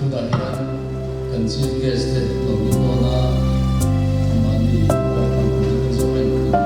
Tunah hian kan Chief Guest te lo lut dawn a, mahni welcome turin kan zawh reng thung.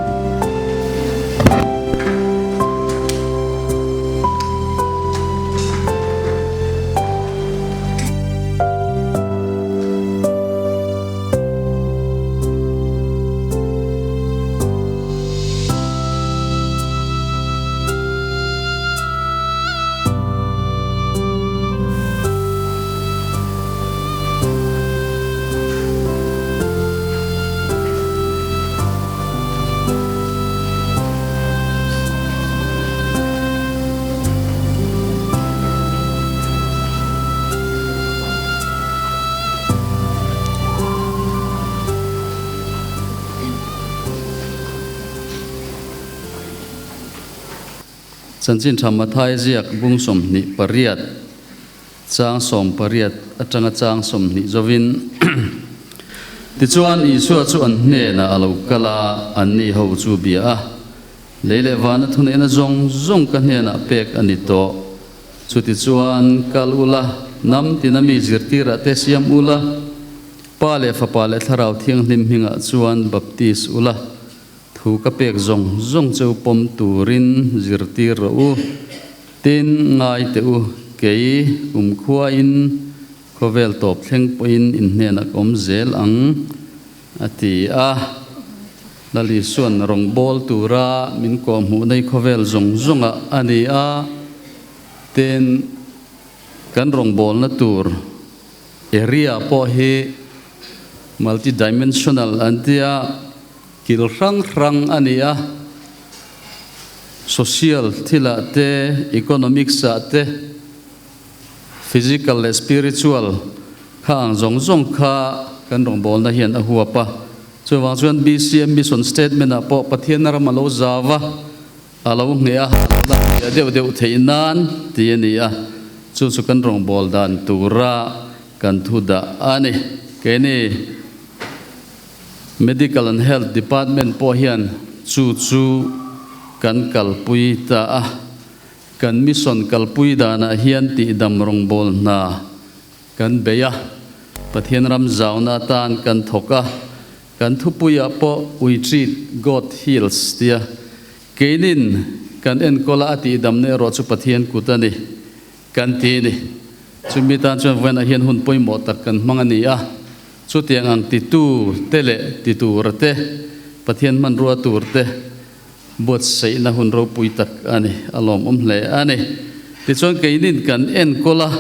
Chanchin tha Mathai ziak bung 28 chang 18 atanga chang 20 zovin Tichuan Isua chu an hnenah a lo kal a, anni ho chu bia a, Lei leh vana thuneihna zawng zawng ka hnenah pek a ni tawh. Chutichuan kal ula, hnam tina mi zirtirah te siam ula, Pa leh Fapa leh Thlarau Thianghlim hmingah chuan baptis ula, Thu ka pek zawng zawng cheu pawm turin zirtir rawh u. Tin, ngai teh u, kei kumkhuain khawvel tawp thleng pawhin in hnenah ka awm zel ang, a ti a. Lal Isua'n rawngbâwl tura min kawhhmuh nei khawvel zawng zawngah a ni a. Tin, kan rawngbâwlna tur area pawh hi multi-dimensional an ti a. Kil hrang hrang a ni a, social thilah te, economics ah te, physical leh spiritual kha ang zawng zawng kha kan rawngbawlna hian a huap a. Chuvang chuan BCM mission statement ah pawh Pathian ram a lo zau a, a lo ngheh a, a lo la hliah deuh deuh theih nan tih a ni a, chu chu kan rawngbâwl dan tura kan thu dah a ni. Keini. Medical and Health Department pawh hian chu chu kan kalpui ta a, kan mission kalpui danah hian tihdam rawngbâwl hna kan bei a, Pathian ram zauna atan kan thawk a, kan thupuiah pawh We treat, God heals tia keinin kan enkawl a, a tihdamna erawh chu Pathian kut a ni. Kan ti ni. Chumi tan chuan vawiinah hian hun pawimawh tak kan hmang a ni a. Chutiang ang titu te leh ti tura te, Pathian hmanrua tur te buatsaihna hun ropui tak a ni, a lawmawm hle a ni. Tichuan keinin kan enkawl a,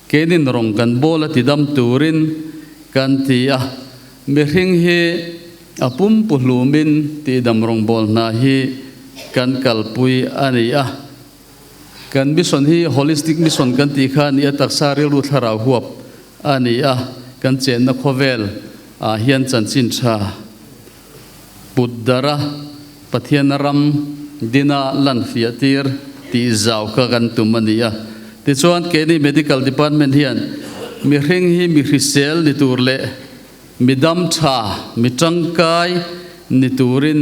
keinin rawng kan bawl a tidam turin kan ti a. Mihring hi a pumpu hlumin tihdam rawngbâwl hna hi kan kalpui a ni a. Kan mission hi holistic mission kan tih kha a ni a, taksa rilru thlarau huap a ni a, kan chenna khawvel ah hian chanchin tha put darh a, Pathian ram dina lan fiah tir tih zau kha kan tum a ni a. Tichuan keini medical department hian mihring hi mi hrisel ni tur leh Mi dam tha, mi tangkai ni turin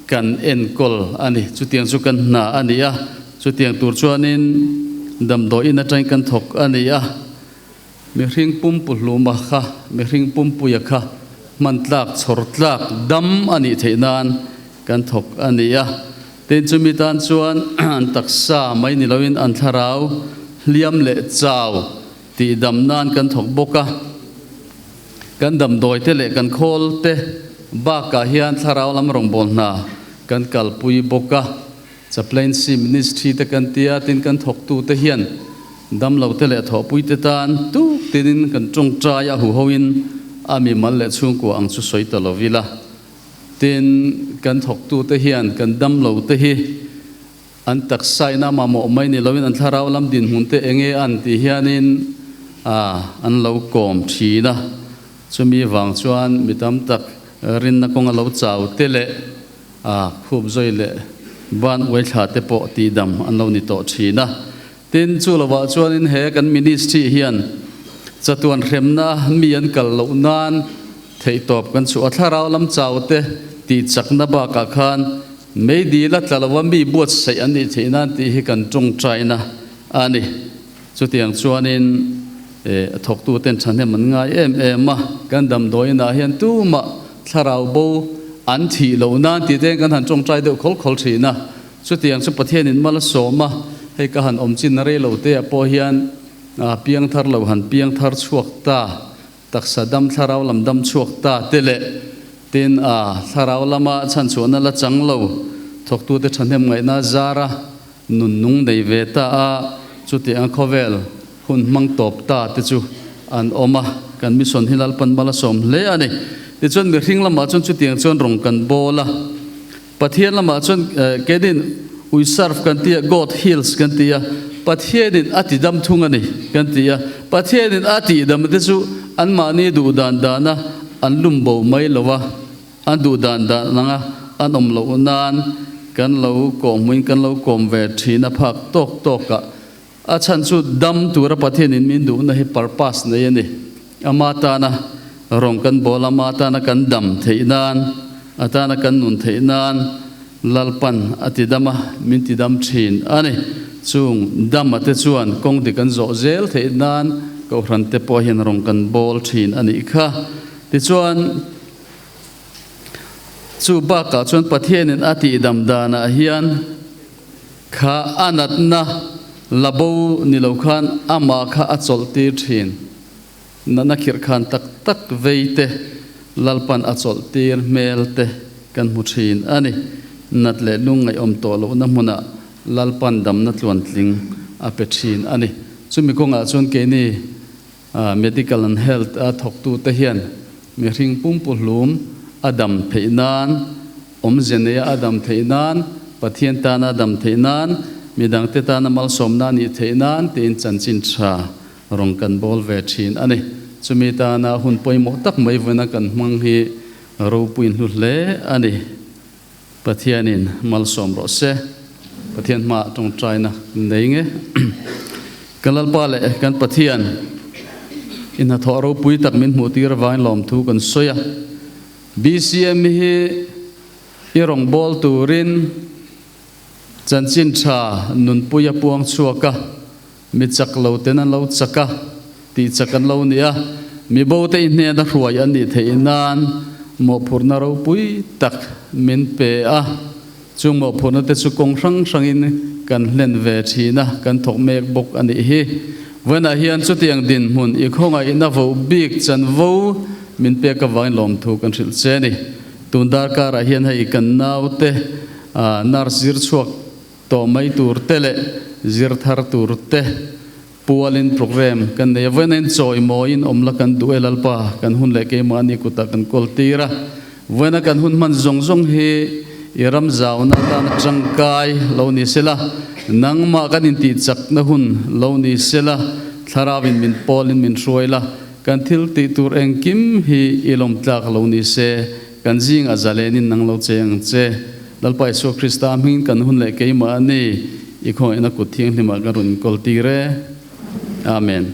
kan enkawl a ni. Chutiang chu kan hna a ni a, chutiang tur chuanin damdawiin atangin kan thawk a ni a. Mihring pumpu hluma kha, mihring pumpuia kha hman tlak, chhawr tlak, dam a nih theih nan kan thawk a ni a. Tin, chumi tan chuan an taksa mai ni loin an thlarau hliam leh chau Tihdam nan kan thawk bawk a, kan damdawi te leh kan khawl te bakah hian thlarau lam rawngbâwl hna kan kalpui bawk a. Chaplaincy Ministry te kan tia, tin kan thawktute hian damlo te leh thawhpui te tan tuk tinin kan tawngtai a huhoin a mimal leh chhungkua ang chu sawi ta lo ila. Tin, kan thawktute hian kan damlo te hi An taksa ina mamawh mai ni loin an thlarau lam dinhmun te enge an tih hianin an lo kawm thin a. Chumi vang chuan mi tam tak rinna kawnga lo chau te leh khup zawi leh ban uai thla te pawh tihdam an lo ni tawh thin a. Tin, chu lovah chuanin he kan ministry hian chatuan hremna mi an kal loh nan theihtawp kan chhuah a, thlarau lam chau te tihchakna bakah khan meidil a tla lova mi buatsaih an nih theih nan tih hi kan tawngtaina a ni. Chutiang chuanin. A thawktu ten thahnem an ngai em em a, kan damdawiinah hian tumah thlarau bo an thih loh nan tih te kan han tawngtai deuh khawl khawl thin a. Chutiang chu Pathianin mal a sawm a, hei ka han awm chin rei lo te ah pawh hian piang thar lo han piang thar chhuak ta, taksa dam thlarau lam dam chhuak ta te leh tin thlarau lama chhanchhuahna la chang lo thawktute thahnem ngaihna zara nun nung nei ve ta a, chutiang khawvel hun hmang tawp ta te chu an awm a, kan mission hi Lalpan mal a sawm hle a ni. Tichuan mihring lamah chuan chutiang chuan rawng kan bawl a, Pathian lamah chuan keinin we serve kan ti a, God heals kan ti a, Pathianin a tidam thung a ni kan ti a, Pathianin a tihdam te chu anmahni duh dan dana an lum bo mai lo a, An duh dan dan anga an awm loh nan kan lo kawhhmuin kan lo kawm ve thin a phak tawk tawk ah a chhan chu dam tura Pathianin min duhna hi purpose nei a ni. Ama tana rawng kan bawl ama tana kan dam theih nan a tana kan nun theih nan Lalpan a ti dam a min ti dam thin a ni. Chung dam a te chuan kawng dik an zawh zel theih nan Kohhran te pawh hian rawng kan bawl thin a nih kha. Tichuan. Chu bakah chuan Pathianin a tihdam danah hian kha a natna la bo ni lo khan amah kha a chawlh tir thin. Natna khirh khan tak tak vei te, Lalpan a chawlh tir hmel te kan hmu thin a ni. Nat leh lungngaihawm tawh lohna hmunah Lalpan damna tluantling a pe thin a ni. Chumi kawngah chuan keini Medical and Health a thawktute hian mihring pumpuhlum a dam theih nan, awmze neia a dam theih nan, Pathian tana a dam theih nan, midangte tana malsawmna a nih theih nan tiin chanchin tha rawn kan bawl ve thin a ni. Chumi tana hun pawimawh tak mai vawiina kan hmang hi ropuiin hlu hle a ni. Pathianin malsawm rawh se. Pathian hmaah tawngtaina nei nge. Kan Lalpa leh kan Pathian i hnathawh ropui tak min hmuh tir avangin lawmthu kan sawi a. BCM hi i rawngbâwl turin chanchin tha nunpui a puang chhuak a, mi chak lo ten an lo chak a, tih chak an lo ni a, mi bo te i hnena hruai an nih theih nan mawhphurhna ropui tak min pe a, chung mawhphurhna te chu kawng hrang hrangin kan hlen ve thin a, kan thawk mek bawk a nih hi. Vawiinah hian chutiang dinhmun i khawngaihna voh bik chanvo min pek avangin lawmthu kan hrilh che a ni. Tun darkarah hian hei kan naute nurse zir chhuak Tawh mai tur te leh zir thar tur te pualin program kan nei a, vawiin chawimawiin awm la kan duh e Lalpa, kan hun leh keimahni kutah kan kawl tir a, vawiina kan hun hman zawng zawng hi i ram zauna atana tangkai lo ni sela, nangmah kan intih chakna hun lo ni sela, thlarauin min pawlin min hruai la, kan thil tih tur engkim hi i lawmtlak lo ni se, kan zingah zalenin nang lo che ang che. Lalpa Isua Krista hmingin kan hun leh keimah a ni, i khawngaihna kut thianghlimah kan rawn inkawl tir e. Amen.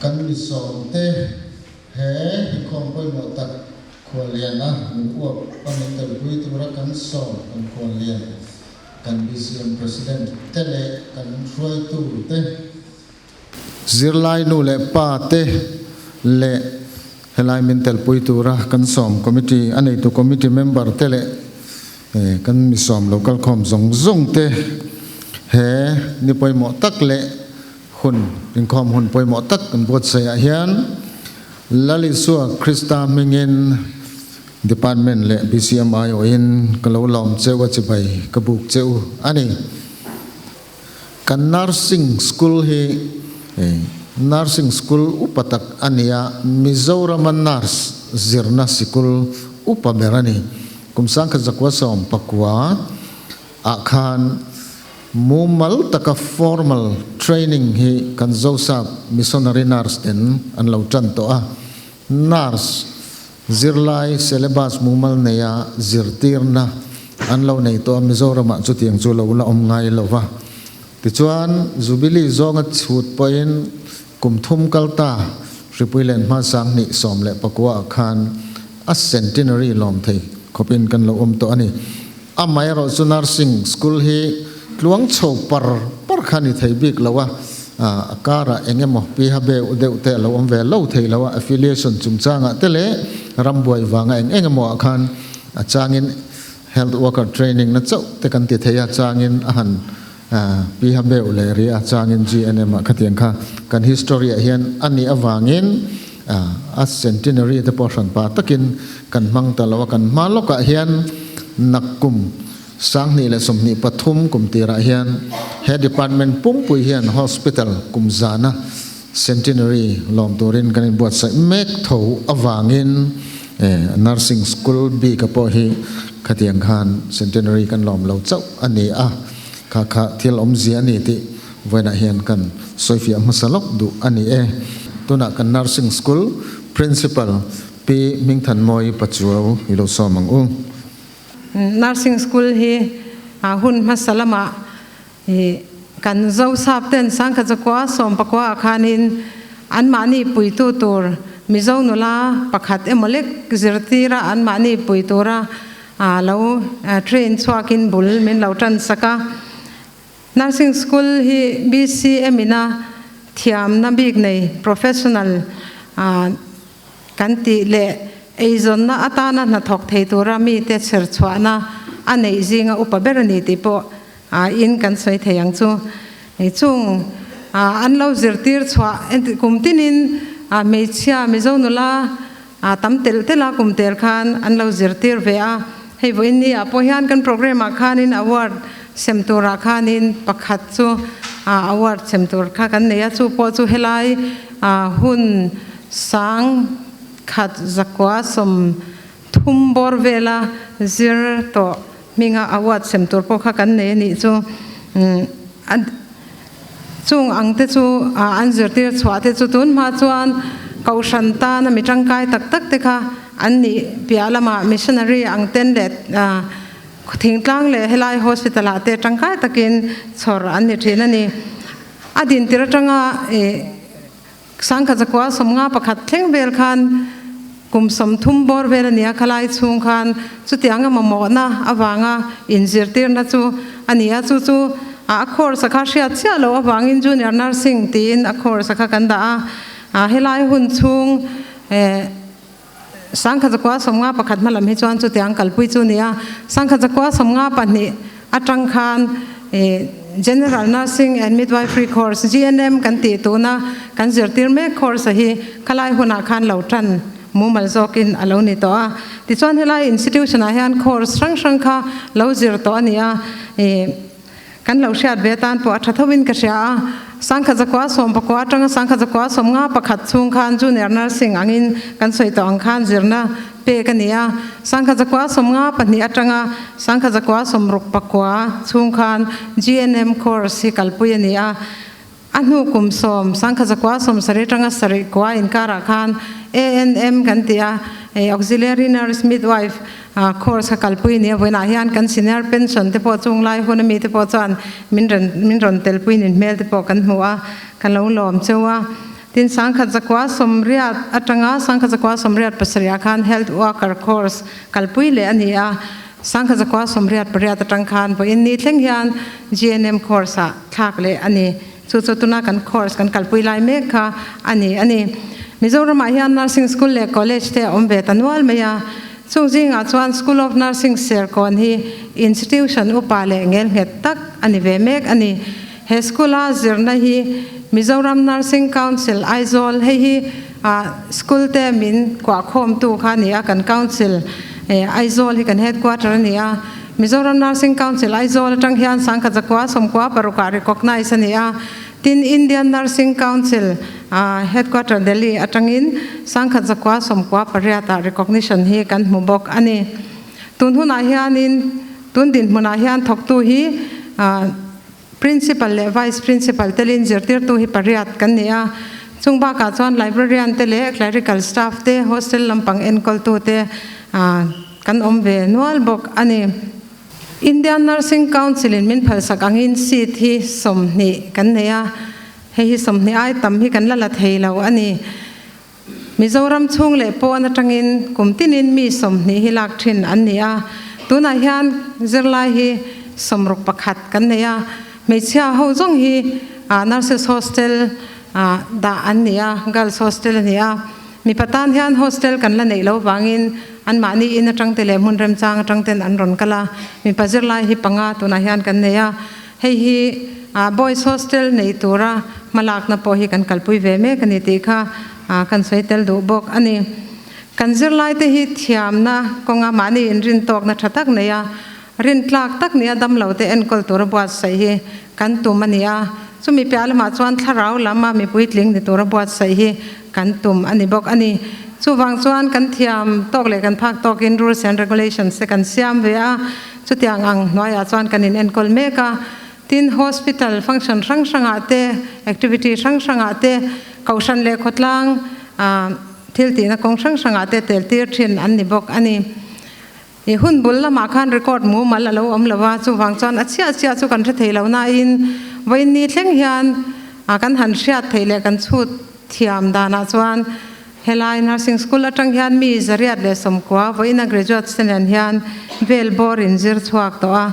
Kan mi sawmte he inkhawm pawimawh tak khualliana min uap a min telpui tura kan sawm kan khuallian kan BCM President te leh kan hruaitu te, zirlai nu leh pa te leh helai min telpui tura kan sawm committee a neitu committee member te leh kan mi sawm lo kalkhawm zawng zawng te he ni pawimawh tak leh Hun inkhawm hun pawimawh tak kan buatsaihah hian Lal Isua Krista hmingin Department leh BCMI awhin ka lo lawm cheu a chibai ka buk che u a ni. Kan Nursing School hi Nursing School upa tak a ni a, Mizorama Nurse zirna sikul upa ber a ni. Kum 1919 ah khan mumal taka formal training hi kan Zosap Missionary Nurse ten an lo tan tawh a, nurse zirlai syllabus mumal neia zirtirna an lo nei tawh a, Mizoramah chutiang chu lo la awm ngai lo va. Tichuan, Jubilee zawnga chhut pawhin kum thum kal ta hripui len hma 2019 ah khan a centenary lawm thei khawpin kan lo awm tawh a ni. Amaherawh chu nursing school hi tluang chho par par kha ni thei bik lo a, a karah eng emaw pi ha beuh deuh te a lo awm ve lo thei lo a, affiliation chungchangah te leh rambuai vanga eng eng emaw ah khan a changin health worker training na chauh te kan ti thei a, changin a han pi ha beuh leh rih a, changin GNM ah khatiang kha kan history ah hian a nih avangin a centenary te pawh hran pa takin kan hmang ta lo a, kan hma lawkah hian nakkum 2023 kum tirah hian he department pumpui hian hospital kum zana centenary lawm turin kan inbuatsaih mek tho avangin nursing school bika pawh hi khatiang khan centenary kan lawm lo chauh a ni a, kha kha thil awmzia a ni tih vawiinah hian kan sawifiah hmasa lawk duh a ni e. Tunah kan nursing school principal Pi Hmingthanmawii Pachuau i lo sawm ang u. Nursing school hi hun hmasa lamah I kan Zosap ten Sangkhachakua sawmpakua ah khanin anmahni puitu tur Mizo nula pakhat emaw lek zirtira anmahni pui tura lo train chhuakin bul min lo tan sak a. Nursing School hi BCM ina thiamna bik nei professional kan tih leh eizawnna atana hnathawk thei tura mite chher chhuahna a neih zinga upa ber a ni tih pawh in kan sawi thei ang chu. Chung an lo zirtir chhuah kum tinin hmeichhia Mizo nula tam telh telh a kum tel khan an lo zirtir ve a. Hei vawiin ni ah pawh hian kan programme ah khanin award sem turah khanin pakhat chu award sem tur kha kan nei a, chu pawh chu helai hun sang khat zakua sawm thum bawr vela zir tawh hminga award sem tur pawh kha kan nei a nih chu. Chung ang te chu an zirtir chhuah te chu tun hma chuan Kohhran tana mi tangkai tak tak te kha an nih piah lamah missionary ang ten leh thingtlang leh helai hospital ah te tangkai takin chhawr an ni thin a ni. A dintir atanga Sangkhazakua 51 thleng vel khan kum 30 bawr vel a nia, khalai chhung khan chutianga mamawhna avanga inzirtirna chu a ni a, chu chu a course a kha hriat chiah loh avangin Junior Nursing tiin a course a kha kan dah a, helai hun chhung 1951 hma lam hi chuan chutiang kalpui chu a ni a, 1952 atang khan General Nursing and Midwifery Course, GNM, kan tih tuna kan zirtir mek course a hi khalai hunah khan lo tan mumal zawkin a lo ni tawh a. Tichuan helai institution ah hian course hrang hrang kha lo zir tawh a ni a. Kan lo hriat ve atan pawh a tha tho in ka hria a, 1919 atanga 1951 chhung khan Junior Nursing angin kan sawi tawh ang khan zirna pek a ni a, 1952 atanga 1969 chhung khan GNM course hi kalpui a ni a, A hnu kum sawm, 1970 atanga sarih kua inkarah khan ANM kan ti a, Auxiliary Nurse Midwife course kha kalpui a ni a, vawiinah hian kan senior pension te pawh chung lai hun ami te pawh chuan min rawn min rawn telpui nin hmel te pawh kan hmu a, ka lo lawm cheu a. Tin 1980 atanga 1987 ah khan Health Worker Course kalpui leh a ni a. 1988 atang khan vawiin ni thleng hian GNM course ah thlak leh a ni. Chu chu tuna kan course kan kalpui lai mek kha a ni a ni. Mizoramah hian Nursing School leh College te a awm ve ta nual mai a. Chung zingah chuan School of Nursing Serkawn hi institution upa leh ngelnghet tak a ni ve mek a ni. He school-a zirna hi Mizoram Nursing Council, Aizawl, hei hi school te min kuahkhawmtu kha a ni a, kan council Aizawl hi kan headquarter a ni a. Mizoram Nursing Council, Aizawl atang hian 1996 ah recognise a ni a. Tin, Indian Nursing Council, headquarter Delhi atangin 1998 ah recognition hi kan hmu bawk a ni. Tun hunah hianin tun dinhmunah hian thawktu hi Principal leh Vice Principal telin zirtirtu hi pariat kan ni a. Chung bakah chuan Librarian te leh Clerical Staff te, Hostel lampang enkawltu te kan awm ve nual bawk a ni. Indian Nursing Council in min phalsak angin seat hi 20 kan nei a, hei hi 20 ai tam hi kan la la thei lo a ni. Mizoram chhung leh pawn atangin kum tinin mi 20 hi lak thin an ni a, tunah hian zirlai hi 61 kan nei a, hmeichhia ho zawng hi Nurses Hostel dah an ni a, Girls Hostel a ni a, mipa tan hian hostel kan la neih lo vangin anmahni in atang te leh hmun remchang atang ten an rawn kal a, mipa zirlai hi panga tunah hian kan nei a, hei hi Boys Hostel nei tura hmalakna pawh hi kan kalpui ve mek a ni tih kha kan sawi tel duh bawk a ni. Kan zirlaite hi thiamna kawnga mahni inrintawkna tha tak nei a, rintlak tak nia damlote enkawl tura buatsaih hi kan tum a ni a. Chumi piah lamah chuan thlarau lama mipui tling ni tura buatsaih hi kan tum a ni bawk a ni. Chuvang chuan kan thiam tawk leh kan phak tawkin rules and regulations te kan siam ve a, chutiang ang hnuaiah chuan kan inenkawl mek a. Tin, hospital function hrang hrangah te, activity hrang hrangah te, kohhran leh khawtlang thil tihna kawng hrang hrangah te tel tir thin an ni bawk a ni. I hun bul lamah khan record mumal a lo awm lo a, chuvang chuan a chiah chiah chu kan hre thei lo nain vawiin ni thleng hian kan han hriat theih leh kan chhut thiam danah chuan helai nursing school atang hian mi 190 vawiina graduates te nen hian vel bawr in zir chhuak tawh a.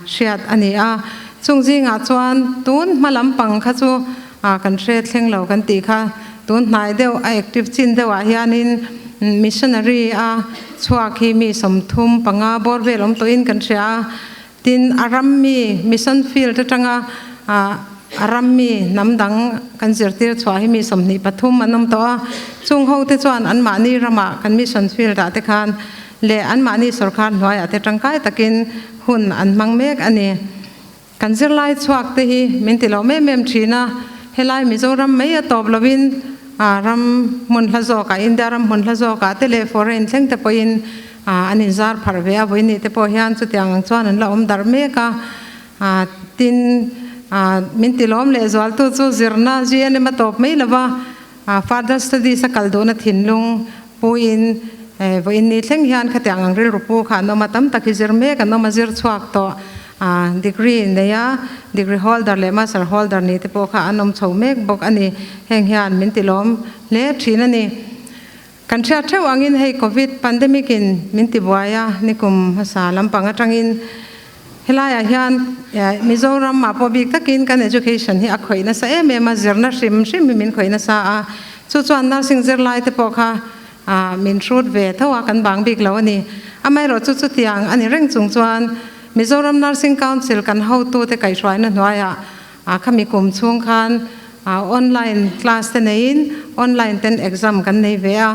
hriat a ni a, chung zingah chuan tun hma lampang kha chu kan hre thleng lo kan tih kha, tun hnai deuh a active chin deuhah hianin missionary a chhuak hi mi 35 bawr vel awm tawhin kan hria a, tin a ram mi mission field atanga a ram mi hnam dang kan zirtir chhuah hi mi 23 an awm tawh a, chung ho te chuan anmahni ramah kan mission field ah te khan leh anmahni sorkar hnuaiah te tangkai takin hun an hmang mek a ni. Kan zirlai chhuak te hi min ti lo mem em thin a, helai Mizoram mai a tawp lovin ram hmun hla zawkah, India ram hmun hla zawkah te leh foreign thleng te pawhin an inzar pharh ve a, vawiin te pawh hian chutiang ang chuan an la awm darh mek a. Tin, min ti lawm leh zualtu chu zirna GNM a tawp mai lova, Further studies a kal duhna thinlung puiin vawiin ni thleng hian khatiang ang rilru pu kha an awm a, tam tak hi zir mek an awm a, zir chhuak tawh degree nei a, degree holder leh master holder ni te pawh kha an awm chho mek bawk a ni. Heng hian min tilawm hle thin a ni. Kan hriat theuh angin hei Covid pandemic in min tibuai a, nikum hmasa lampang atangin Helaiah hian Mizoram ah pawh bik takin kan education hi a khawih nasa em em a, zirna hrim hrim hi min khawih nasa a, chu chuan nursing zirlai te pawh kha min hrut ve tho a, kan bang bik lo a ni. Amaherawh chu chutiang a ni reng chung chuan Mizoram Nursing Council kan hotu te kaihhruaina hnuaiah khami kum chhung khan online class te neiin online ten exam kan nei ve a.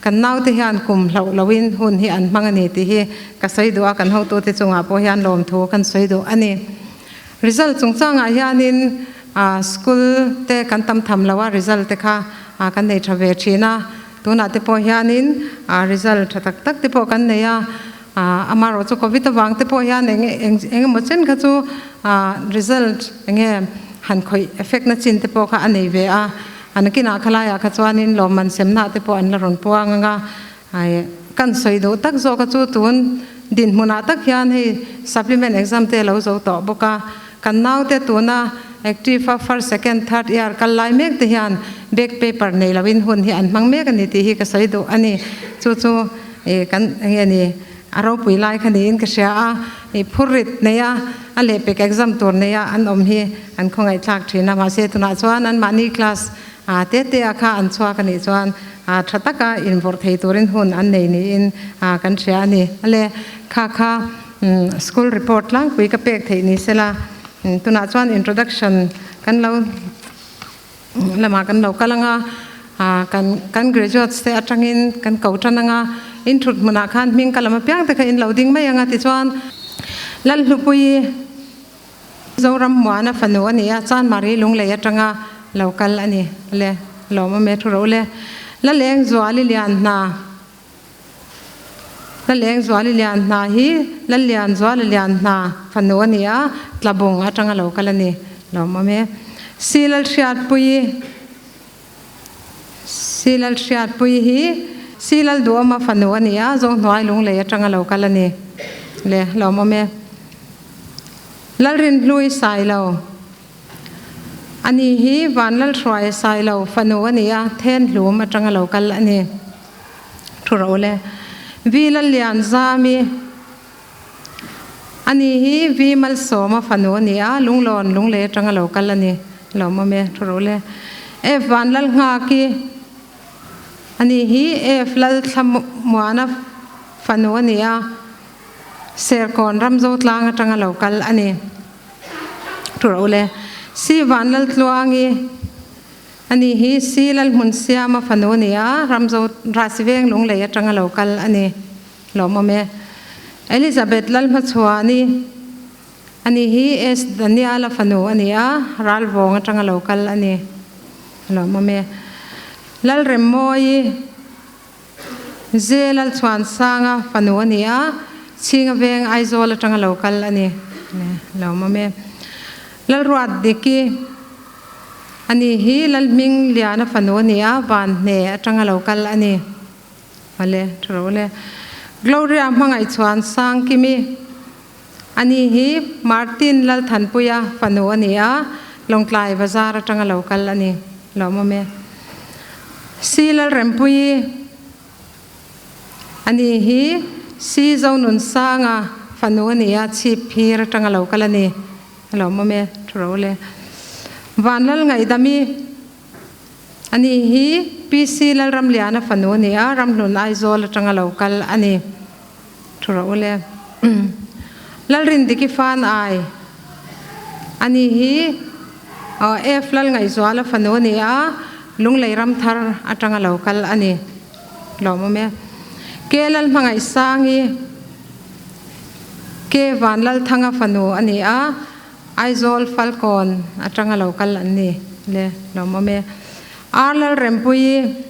Kan naute hian kum hlauh loin hun hi an hmang a ni tih hi ka sawi duh a, kan hotute chungah pawh hian lawmthu kan sawi duh a ni. Result chungchangah hianin school te kan tam tham lo a, result te kha kan nei tha ve thin a, tunah te pawh hianin result tha tak tak te pawh kan nei a, amaherawh chu covid avang te pawh hian eng eng emaw chen kha chu result enge han khawih effect na chin te pawh kha a nei ve a. A nakinah khalaiah kha chuanin lawmman semnah te pawh an la rawn puang ang a, ai kan sawi duh tak zawk a chu tun dinhmunah tak hian hei supplement exam te a lo zo tawh bawk a, Kan naute tuna active a first, second, third year kal lai mek te hian back paper nei loin hun hi an hmang mek a ni tih hi ka sawi duh a ni. Chu chu kan enge ni a ropui lai kha niin ka hria a, phurrit nei a, a lehpek exam tur nei a an awm hi an khawngaihthlak thin a, mahse tunah chuan anmahni class te te a kha an chhuak a nih chuan tha taka invawrh thei turin hun an nei niin kan hria a ni. Ale kha kha school report tlangpui ka pek theih ni sela, tunah chuan introduction kan lo lamah kan lo kal anga, kan kan graduates te atangin kan ko tan anga, in thut hmunah khan hming ka lam apiang te kha in lo ding mai anga tichuan Lalhlupuii Zoram Muana fanu a ni a, Chanmari Lunglei atanga lo kal a ni le, lawm awm e thu ro le. Laleng Zuali Lian hna Laleng Zuali Lian hna hi Lallian Zuala Lian hna fanu a ni a, Tlabung atanga lo kal a ni, lawm awm e. Silalhriatpuii Silalhriatpuii hi Silalduhawma fanu a ni a, Zohnuai Lunglei atanga lo kal a ni le, lawm awm e. Lalrinhlui Sailo A ni hi Vanlalhruai Sailo fanu a ni a, Thenhlum atanga lo kal a ni. Thu ro le. Vi Lallianzami A ni hi Vi Malsawma fanu a ni a, Lunglawn Lunglei atanga lo kal a ni. Lawmawm e, thu ro le. F Vanlalnghaki A ni hi F Lalthlamuana fanu a ni a, Serkawn Ramzotlang atanga lo kal a ni. Thu ro le. C Vanlaltluangi A ni hi C Lalhmunsiama fanu a ni a, Ramzo Rahsiveng Lunglei atanga lo kal a ni. Lawmawm e. Elizabeth Lalhmachhuani A ni hi S Daniala fanu a ni a, Ralvawng atanga lo kal a ni. Lawmawm e. Lalremmawi Ze Lalchhuansanga fanu a ni a, Chhinga Veng Aizawl atanga lo kal a ni. Lawmawm e. Lalruat Diki A ni hi Lalhming Liana fanu a ni a, Vanhne atanga lo kal a ni. Awle, tha ro le. Gloria Hmangaihchuan Sangkimi A ni hi Martin Lalthanpuia fanu a ni a, Lawngtlai Bazar atanga lo kal a ni. Lawmawm e. Si Lalrempuii A ni hi Si Zonunsanga fanu a ni a, Chhip Phir atanga lo kal a ni. Lawmawm e, tha ro le. Vanlal Ngaihdami A ni hi PC Lalramliana fanu a ni a, Ramhlun Aizawl atanga lo kal a ni. Thu rawh u le. Lalrindiki fan ai a ni hi F Lalngaihzuala fanu a ni a, Lunglei Ramthar atanga lo kal a ni. Lawmawm e. K Lalhmangaihsangi K Vanlalthanga fanu a ni a, Aizawl Falkawn atanga lo kal an ni le. Lawmawm e. R Lalrempuii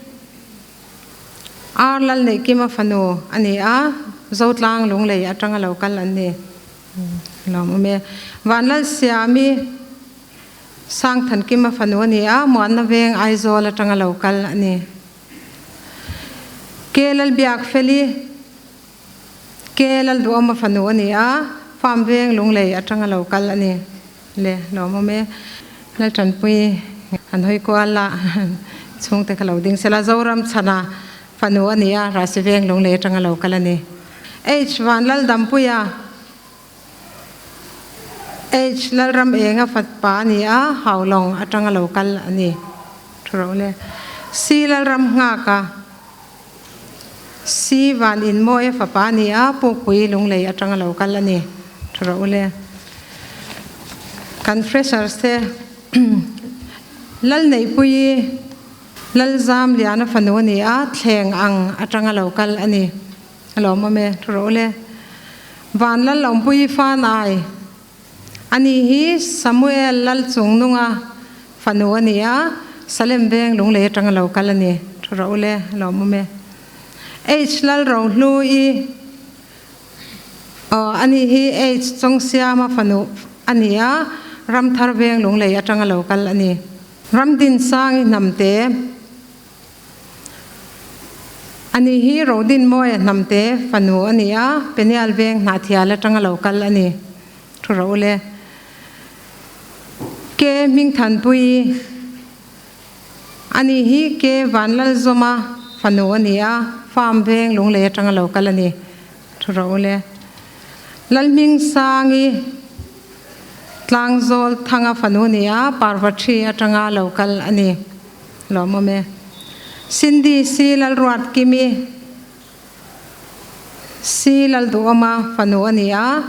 Ar Lalneihkima fanu a ni a, Zotlang Lunglei atanga lo kal an ni. Lawmawm e. Vanlalsiami Sangthankima fanu a ni a, Muanna Veng Aizawl atanga lo kal a ni. Ke Lalbiakfeli Ke Lalduhawma fanu a ni a, Farm Veng Lunglei atanga lo kal a ni. Le, lawmawm e. Laltanpui an hawi kual a, chhungte kha lo ding sela. Zoram chhana fanu a ni a, Rahsi Veng Lunglei atanga lo kal a ni. H Vanlaldampuia, H Lalram Enga fatpa a ni a, Haulawng atanga lo kal a ni. Thu ro le. C Lalram Nghaka, C Van Inmawia fapa a ni a, Pukpui Lunglei atanga lo kal a ni. Tha rawh u le. Kan freshers te Lalneihpuii Lalzamliana fanu a ni a, Thleng ang atanga lo kal a ni. A lawmawm e. Tha rawh u le. Van Lalawmpuii fan ai A ni hi Samuel Lalchungnunga fanu a ni a, Salem Veng Lunglei atanga lo kal a ni. Thu rawh u le, lawmawm e. H Lalrohlu-i Aw, a ni hi H Chawngsiama fanu a ni a, Ramthar Veng Lunglei atanga lo kal a ni. Ramdinsangi Hnamte A ni hi Rodinmawia Hnamte fanu a ni a, Penial Veng Hnahthial atanga lo kal a ni. Thu ro le. K Hmingthanpuii Ani hi K Vanlalzawma fanu a ni a, farm veng Lunglei atanga lo kal a ni. Thu rawh u le. Lalhmingsangi Tlangzawl Thanga fanu a ni a, Parvathi atanga lo kal a ni. Lawmawm e. Cindy C Lalruatkimi C Lalduhawma fanu a ni a,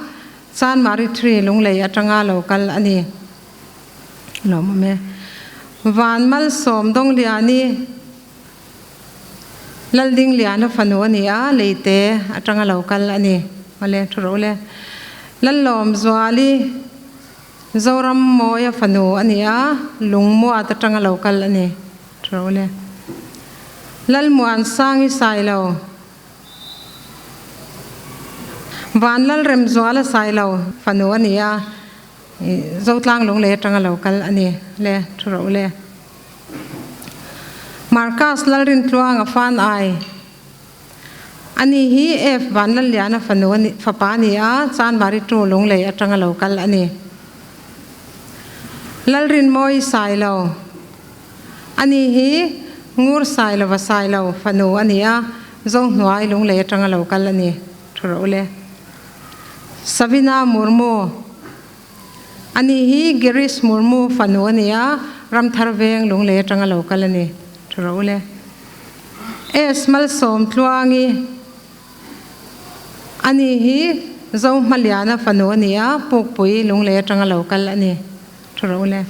Chanmari Tree Lunglei atanga lo kal a ni. Lawmawm e. Van Malsawm Dawngliani Laldingliana fanu a ni a, Leite atanga lo kal a ni. Awle, thu rawh ule. Lallawmzuali Zoram Mawia fanu a ni a, Lungmuat atanga lo kal a ni. Thu rawh ule. Lalmuansangi Sailo Van Lalremzuala Sailo fanu a ni a, Zotlang Lunglei atanga lo kal a ni le, thu rawh u le. Marcus Lalrintluanga fan ai a ni hi F Vanlalliana fanu a ni, fapa a ni a, Chanmari Tu Lunglei atanga lo kal a ni. Lalrinmawi Sailo a ni hi Ngur Sailova Sailo fanu a ni a, Zohnuai Lunglei atanga lo kal a ni, thu rawh u le. Savina Murmu, Ani hi Girish Murmu fanu a ni a, Ramthar Veng Lunglei atanga lo kal a ni. Thu rawh u le. S Malsawm Tluangi, Ani hi Zohmaliana fanu a ni a, Pukpui Lunglei atanga lo kal a ni. Thu rawh u le.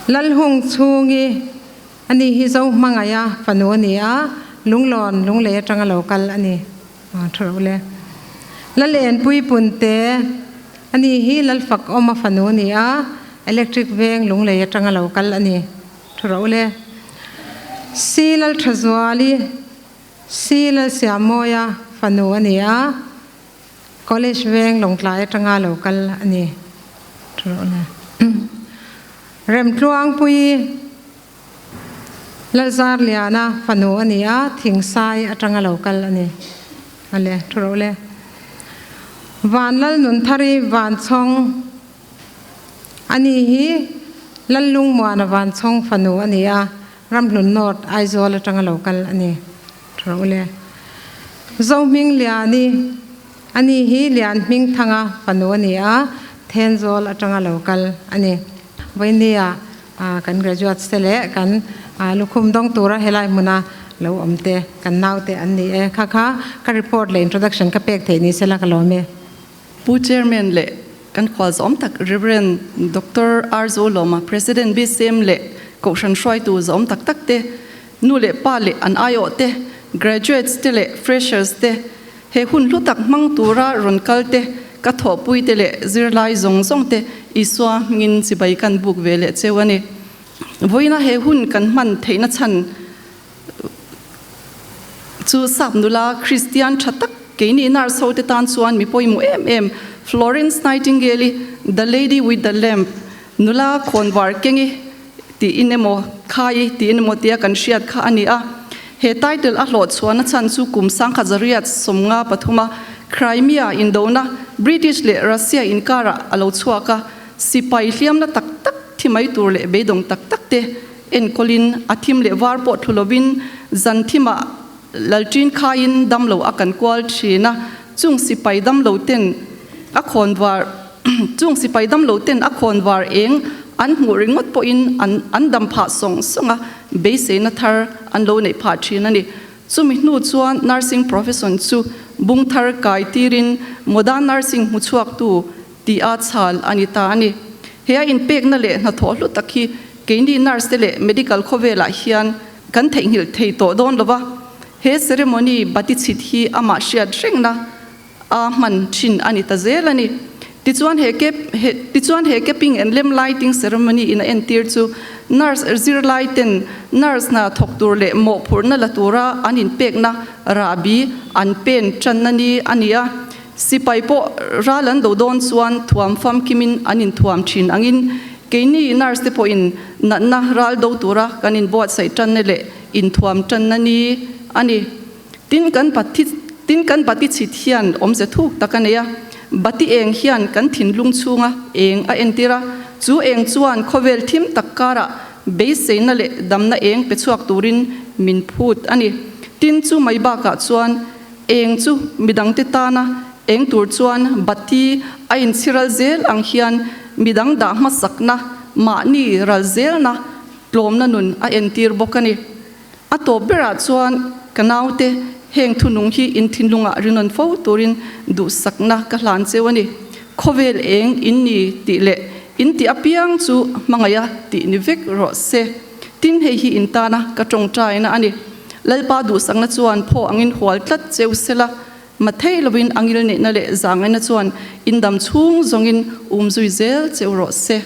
Lalhung Chhungi, Ani hi Zohmangaia fanu a ni a, Lunglawn Lunglei atanga lo kal a ni. Tha rawh le. Lal-Enpui Punte, Ani hi Lalfakawma fanu a ni a, Electric Veng Lunglei atanga lo kal a ni. Tha rawh le. Si Lalthazuali, Si Lalsiamawia fanu a ni a, College Veng Lawngtlai atanga lo kal a ni. Tha rawh le. Remtluangpuii. Lalzarliana fanu a ni a, Thingsai atanga lo kal a ni. A le, thu rawh le. Van Lalnunthari Vanchhawng a ni hi Lallungmuana Vanchhawng fanu a ni a, Ramhlun North, Aizawl atanga lo kal a ni. Thu rawh le. Zohmingliani a ni hi Lianhmingthanga fanu a ni a, Thenzawl atanga lo kal a ni. Vawinia Kan graduates te leh kan lukhum dawng tura helai hmuna lo awm te kan nau te an ni e. Kha kha ka report leh introduction ka pek theih ni sela ka lawm e. Pu Chairman leh kan khual zawm tak Rev. Doctor R. Zolawma, President BCM leh Kohhran hruaitu zawm tak tak te, nu leh pa leh an aiawh te, graduates te leh freshers te, He hun hlu tak hmang tura rawn kal te, ka thawhpui te leh zirlai zawng zawng te Isua hmingin chibai kan buk ve leh cheu a ni. Vawiina he hun kan hman theihna chhan chu sap nula Kristian tha tak keini nurse ho te tan chuan mi pawimawh em em Florence Nightingale-i The Lady with the Lamp, Nula khawnvar kengi tiin emaw khai tiin emaw tia kan hriat kha a ni a. He title a hlawh chhuahna chhan chu kum sangkhat zariat sawmnga pathuma Crimea indona British leh Russia inkarah a lo chhuak a, sipai hliamna tak tak thi mai tur leh beidawng tak tak te enkawlin a thim leh var pawh thlu lovin zan thimah lalṭin khaiin damlo a kan kual thin a, chung sipai damlo ten a khawnvar chung sipai damlo ten a khawnvar eng an hmuh ringawt pawhin an an dam phah sawng sawng a, beiseina thar an lo neih phah thin a ni. Chumi hnu chuan nursing profession chu bung thar kai tirin modern nursing hmu chhuaktu tih a chhal a ni ta a ni. He a inpekna leh hnathawh hlu tak hi keini nurse te leh medical khawvelah hian kan theihnghilh thei tawh dawn lo va, he ceremony bati chhit hi amah hriat rengna a hman thin a ni ta zel a ni. Tichuan he cap he tichuan he capping and lamp lighting ceremony in a entir chu nurse zirlai ten nurse hna thawk tur leh mawhphurhna la tura an inpekna rahbi an pen tanna ni a ni a. Sipai pawh ral an do dawn chuan thuam famkimin an inthuam thin angin keini nurse te pawhin natna ral do tura kan inbuatsaih tanna leh inthuam tanna ni a ni. Tin kan Pathi tin kan Bati chhit hian awmze thuk tak a nei a, Bati eng hian kan thinlung chhunga eng a entir a, Chu eng chuan khawvel thim tak karah beiseina leh damna eng pe chhuak turin min phut a ni. Tin, chu mai bakah chuan eng chu midangte tana eng tur chuan bati a inchhiral zel ang hian midang dah hmasakna, mahni ral zelna tlawmna nun a entir bawk a ni. A tawp berah chuan ka naute heng thunung hi in thinlungah rinawn fo turin duhsakna ka hlan cheu a ni. Khawvel eng in ni tih leh in tih apiang chu hmangaih a tih ni vek rawh se. Tin, hei hi in tana ka tawngtaina a ni. Lalpa duhsakna chuan phaw angin hual tlat cheu sela, mathei lovin a ngil neihna leh zangaina chuan in dam chhung zawngin um zui zel cheu rawh se.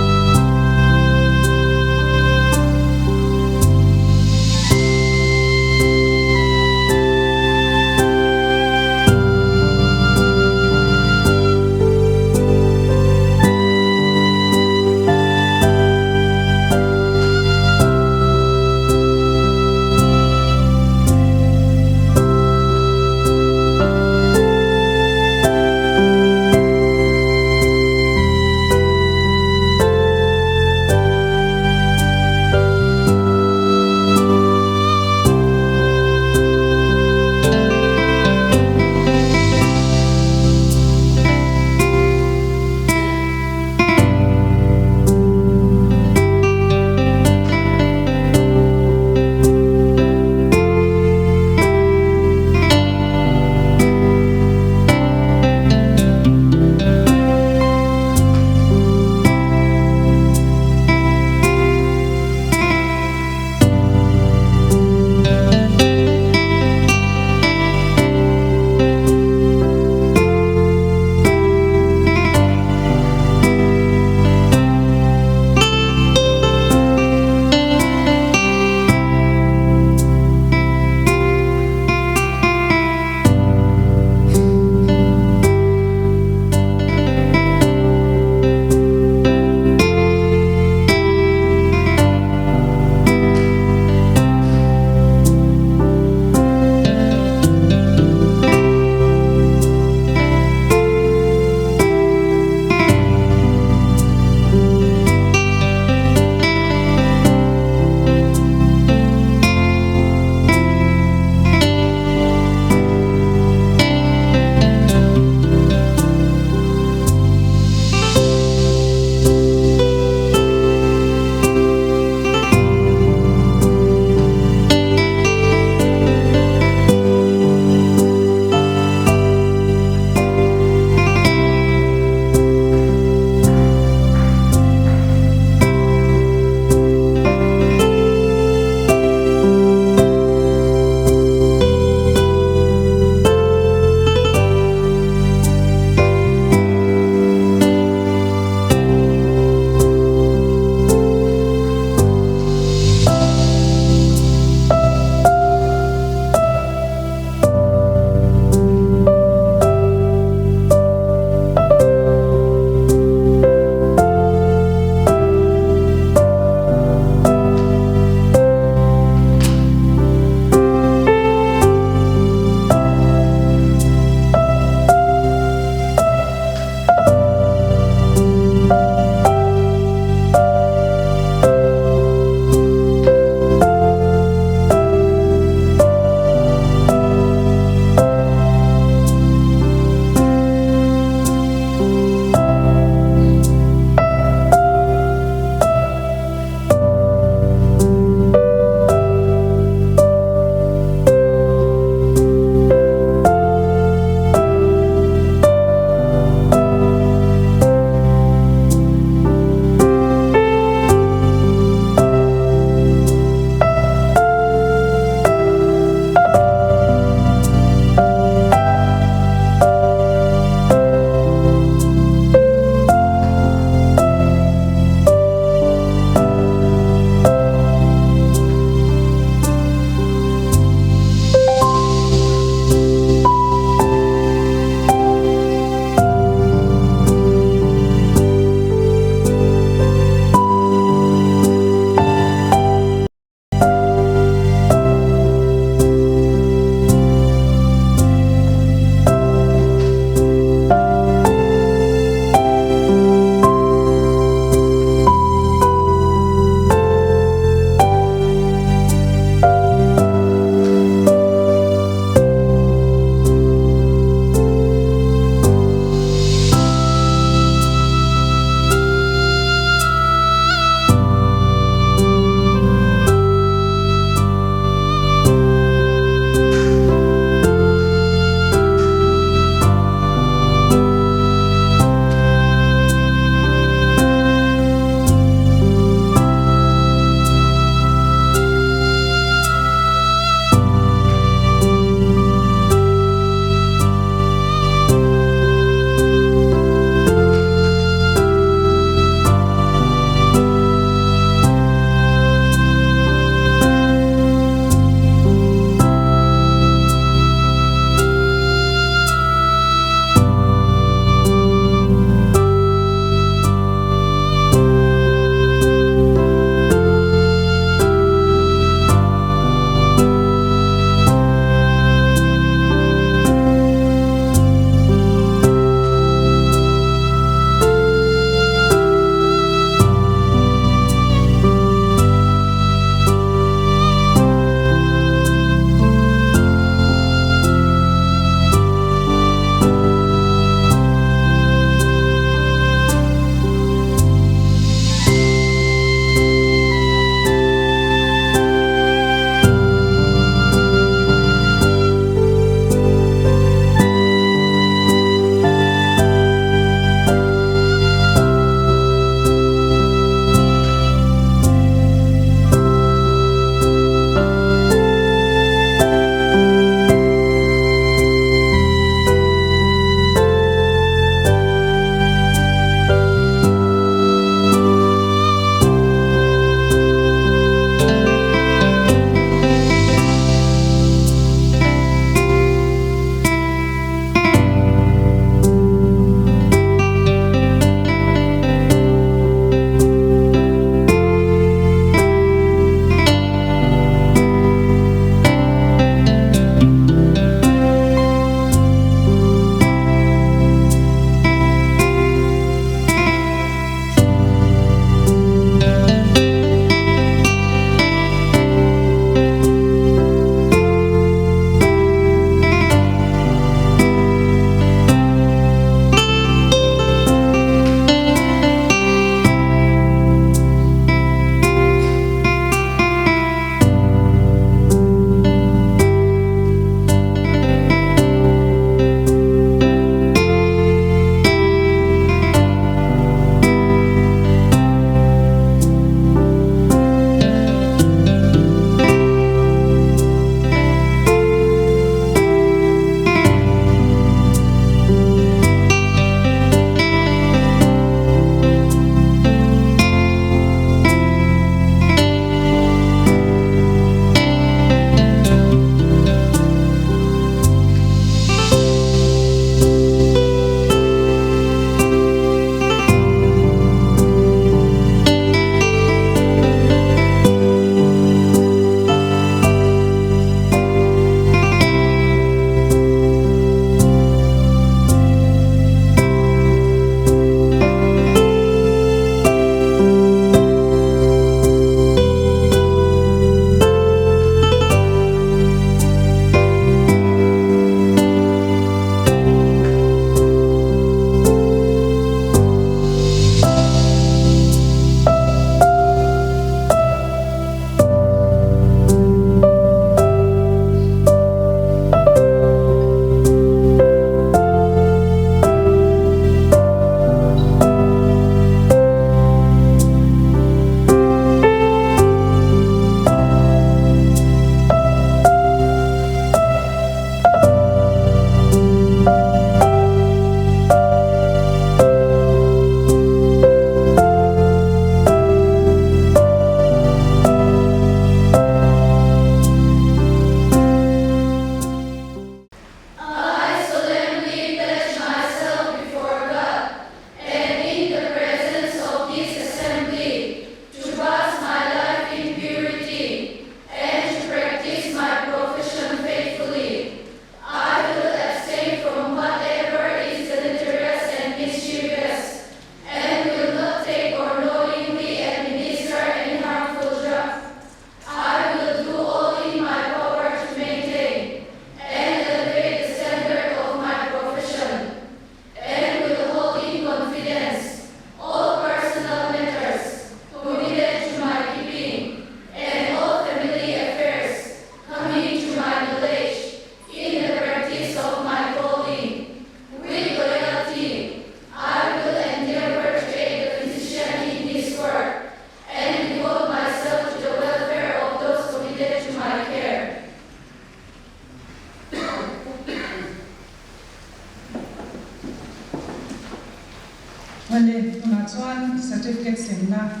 Ale, tunah chuan certificate semna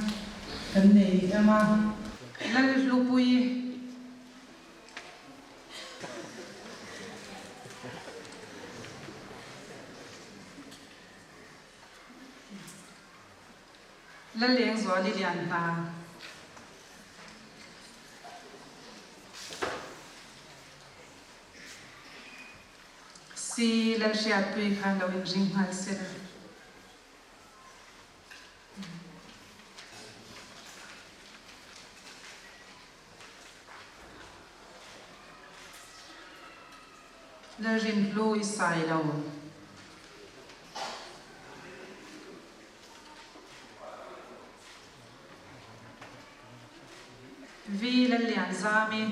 kan nei ang a. Lalhlupui. Lalengzuali Lianhna. Si Lalhriatpui kha lo inring nghal se la. Lalrinhlu i sai lo. Vi Lallianzami.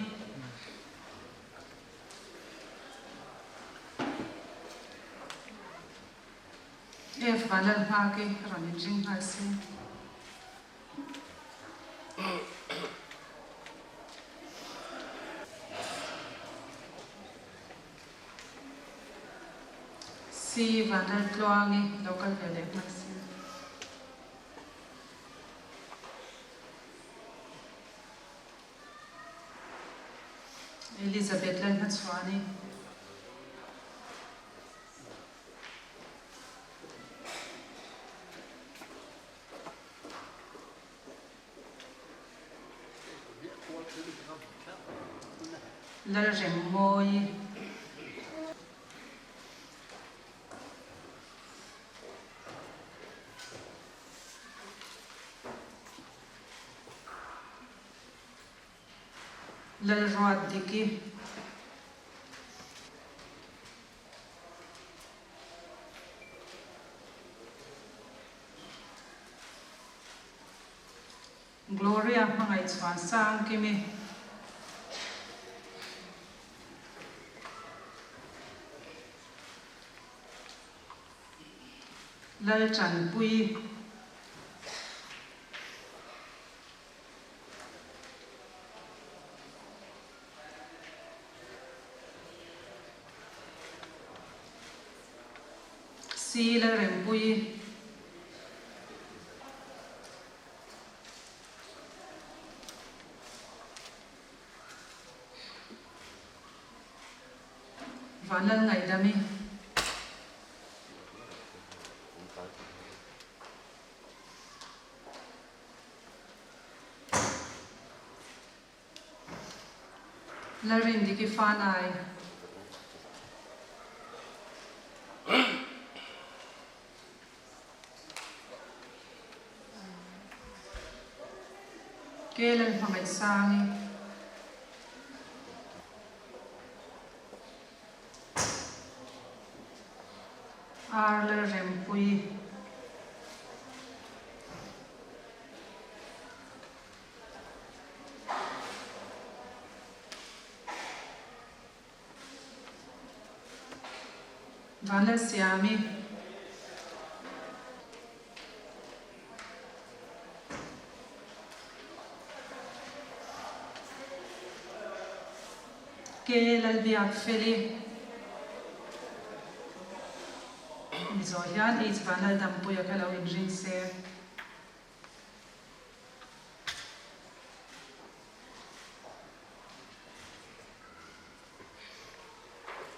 F Vanlalhmaki rawn inring nghal se. C Vanlaltluangi lo kal ve leh nghal se. Elizabeth Lalhmachhuani. Lalremmawi. Lalruatdiki. Gloria hmangaih chhuan sang Kimi. Laltanpuii. Si Lalrempuii. Vanlalngaihdami. Lalrindiki Fanai. Ke Lalhmangaihsangi. Ar Lalrempuii. Vanlalsiami. Ke Lalbiakfeli. Mizo hian H Vanlaldampuia kha lo inring se.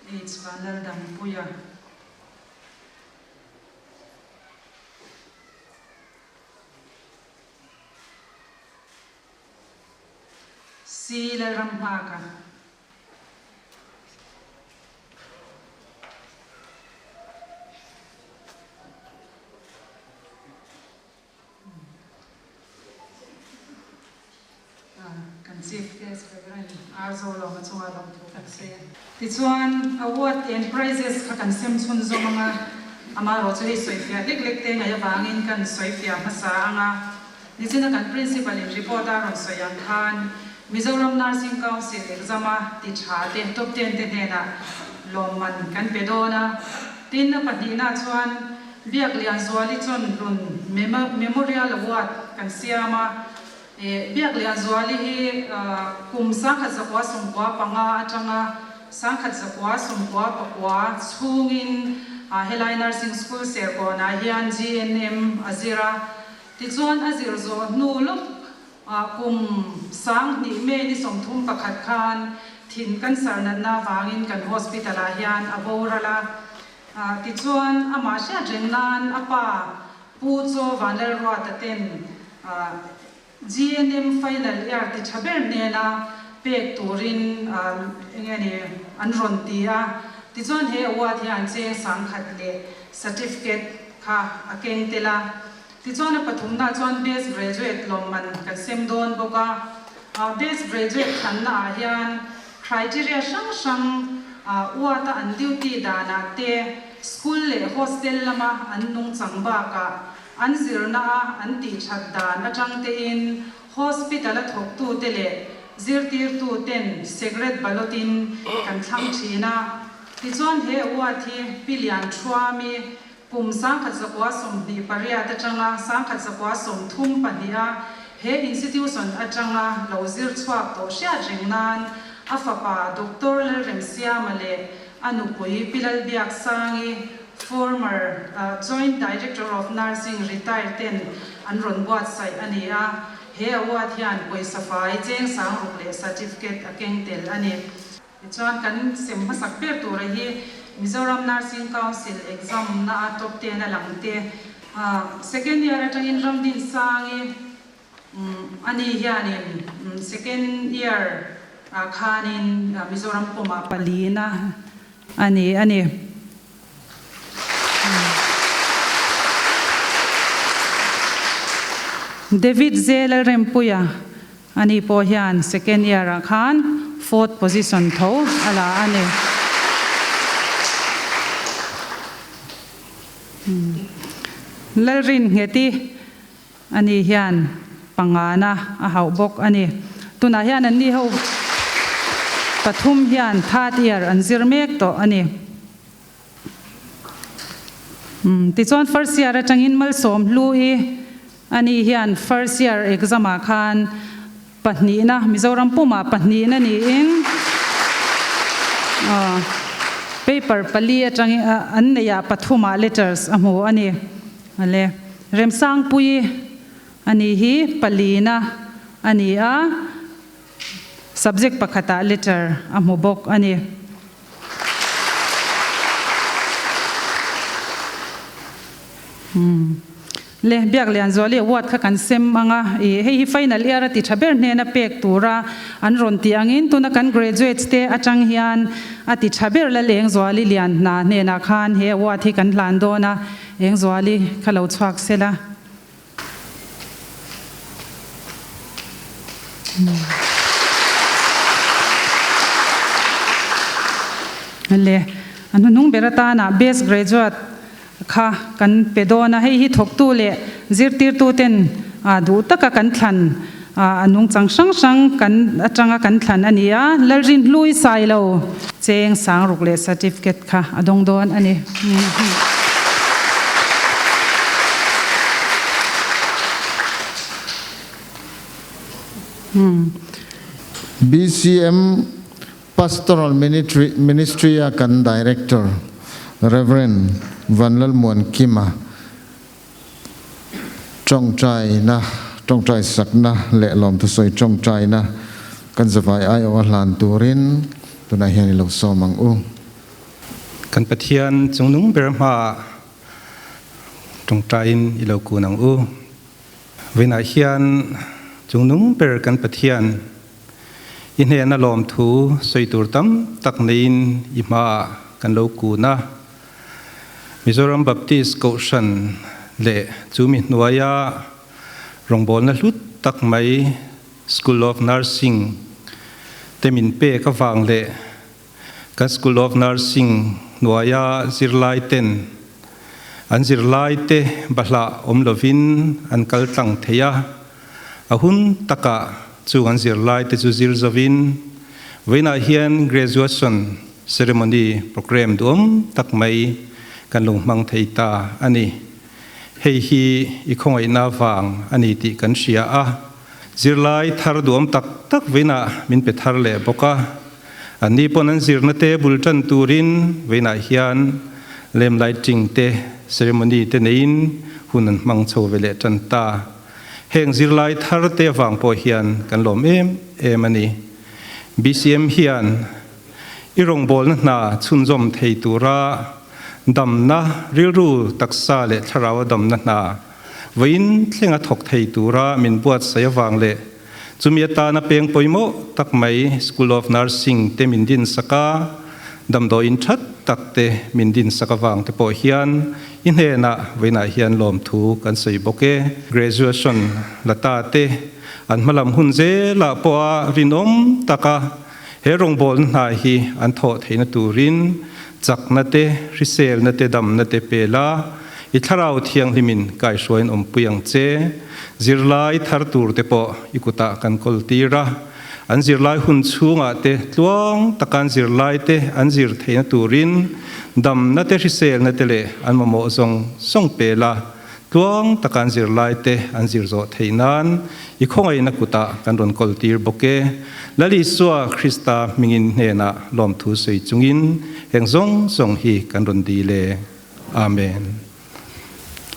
H Vanlaldampuia. C Lalramnghaka. Kan Chief Guest Reverend R. Zolawma chungah lawmthu kan sawi a. Tichuan, award and prizes kha kan sem chhun zawm ang a, amaherawh chu hei sawifiah lek lek te ngaih avangin kan sawifiah hmasa ang a. Nichina kan Principal in report a rawn sawi ang khan Mizoram Nursing Council exam a ti tha te top ten te hnenah lawmman kan pe dawn a. Tin, a pahnihna chuan Biak Lianzuali Chawnhlun Memorial Award kan siam a. Biak Lianzuali hi kum 1995 atanga 1994 chhungin Helai Nursing School Serkawnah hian GNM a zir a, tichuan a zir zawh hnu lawk kum 2000 May ni 31 khan thin cancer natna avangin kan hospital ah hian a boral a. Tichuan amah hriat reng nan a pa Pu Chaw Vanlalruata ten GNM final year ti tha ber hnena pek turin enge ni an rawn ti a, tichuan he award hian cheng 10,000 leh certificate kha a keng tel a, tichuan a pathumna chuan best graduate lawmman kan sem dawn bawk a, best graduate thlanna ah hian criteria hrang hrang ward a an duty danah te school leh hostel lama an nungchang bakah An zirna a an tih that dan atang tein hospital a thawktute leh zirtirtuten secret ballot in kan thlang thin a. Tichuan he award hi Pi Lian Thuami kum 1928 atanga 1932 a he institution atanga lo zir chhuak tawh hriat reng nan a fapa Doctor Lalremsiama leh a nupui Pi Lalbiaksangi Former Joint Director of Nursing retired ten an rawn buatsaih a ni a, he award hian pawisa fai cheng 6,000 leh certificate a keng tel a ni. Tichuan kan sem hmasak ber tura hi Mizoram Nursing Council exam na a top 10 a lang te. Second year atangin Ramdinsangi ani hianin second year ah khanin Mizoram pumah palina a ni a ni. David Zelalrempuia ani pawh hian second year ah khan fourth position tho a la a ni. Lalrin Ngheti Ani hian pangana a hauh bawk a ni. Tunah hian anni ho pathum hian third year an zir mek tawh a ni. Tichuan first year atangin malsawm hlu i ani hian first year exam ah khan pahnihna, Mizoram pumah pahnihna niin paper pali atangin an neihah pathumah letters a hmu a ni. Ale, Remsangpuii a nih hi palina a ni a, subject pakhatah letter a hmu bawk a ni. Le, Biaklianzuali award kha kan sem ang a, i hei hi final year a ti tha ber hnena pek tura an rawn tih angin tuna kan graduates te atang hian a ti tha ber la Lengzuali lian hna hnenah khan he award hi kan hlan dawn a. Engzuali kha lo chhuak se la. Le, a hnuhnung ber atana best graduate kha kan pe dawn a, hei hi thawktu leh zirtirtu ten duh taka kan thlan a nungchang hrang hrang kan atanga kan thlan a ni a, Lalrinhlui Sailo cheng 6,000 leh certificate kha a dawng dawn a ni. BCM Pastoral Ministry a kan Director Rev. Vanlalmuankima Tawngtaina, tawngtai sakna leh lawmthusawi tawngtaina kan zavai aiawh a hlan turin tunah hian i lo sawm ang u. Kan Pathian chungnung ber hmaah tawngtaiin i lo kun ang u. Vawiinah hian chungnung ber kan Pathian i hnehna lawmthu sawi tur tam tak neiin i hmaah kan lo kun a. Mizoram Baptist Kohhran leh chu mi hnuaia rawngbawlna hlut tak mai School of Nursing te min pek avang leh kan School of Nursing hnuaia zirlai ten an zirlai te bahlah awm lovin an kal tlang thei a, a hun takah chung an zirlai te chu zir zovin vawiinah hian graduation Ceremony program duam tak mai kan lo hmang thei ta a ni. Hei hi i khawngaihna vang a ni tih kan hria a, zirlai thar duam tak tak veinah min pe thar leh bawk a. Anni pawn an zirna te bul tan turin veinah hian Lamp lighting te ceremony te neiin hun an hmang chho ve leh tan ta. Heng zirlai thar te avang pawh hian kan lawm em em a ni. BCM hian i rawngbawlna hna chhunzawm thei tura damna rilru taksa leh thlarau a damna hna vawiin thlenga thawk thei tura min buatsaih avang leh chumi atana peng pawimawh tak mai School of Nursing te min dinsak a, damdawiin that tak te min dinsak avang te pawh hian i hnenah vawiinah hian lawmthu kan sawi bawk e. Graduation la ta te an hmalam hun zelah pawha rinawm taka he rawngbawlna hna hi an thawh theihna turin chakna te, hriselna te, damna te pe la, i thlarau thianghlimin kaihruaiin awmpui ang che. Zirlai thar tur te pawh i kutah kan kawl tir a, an zirlai hun chhungah te tluang taka an zirlai te an zir theihna turin damna te, hriselna te leh an mamawh zawng zawng pe la. Tluang taka an zirlaite an zir zawh theih nan i khawngaihna kutah kan rawn kawl tir bawk e. Lal Isua Krista hmingin hnenah lawmthu sawi chungin heng zawng zawng hi kan rawn dil e. Amen.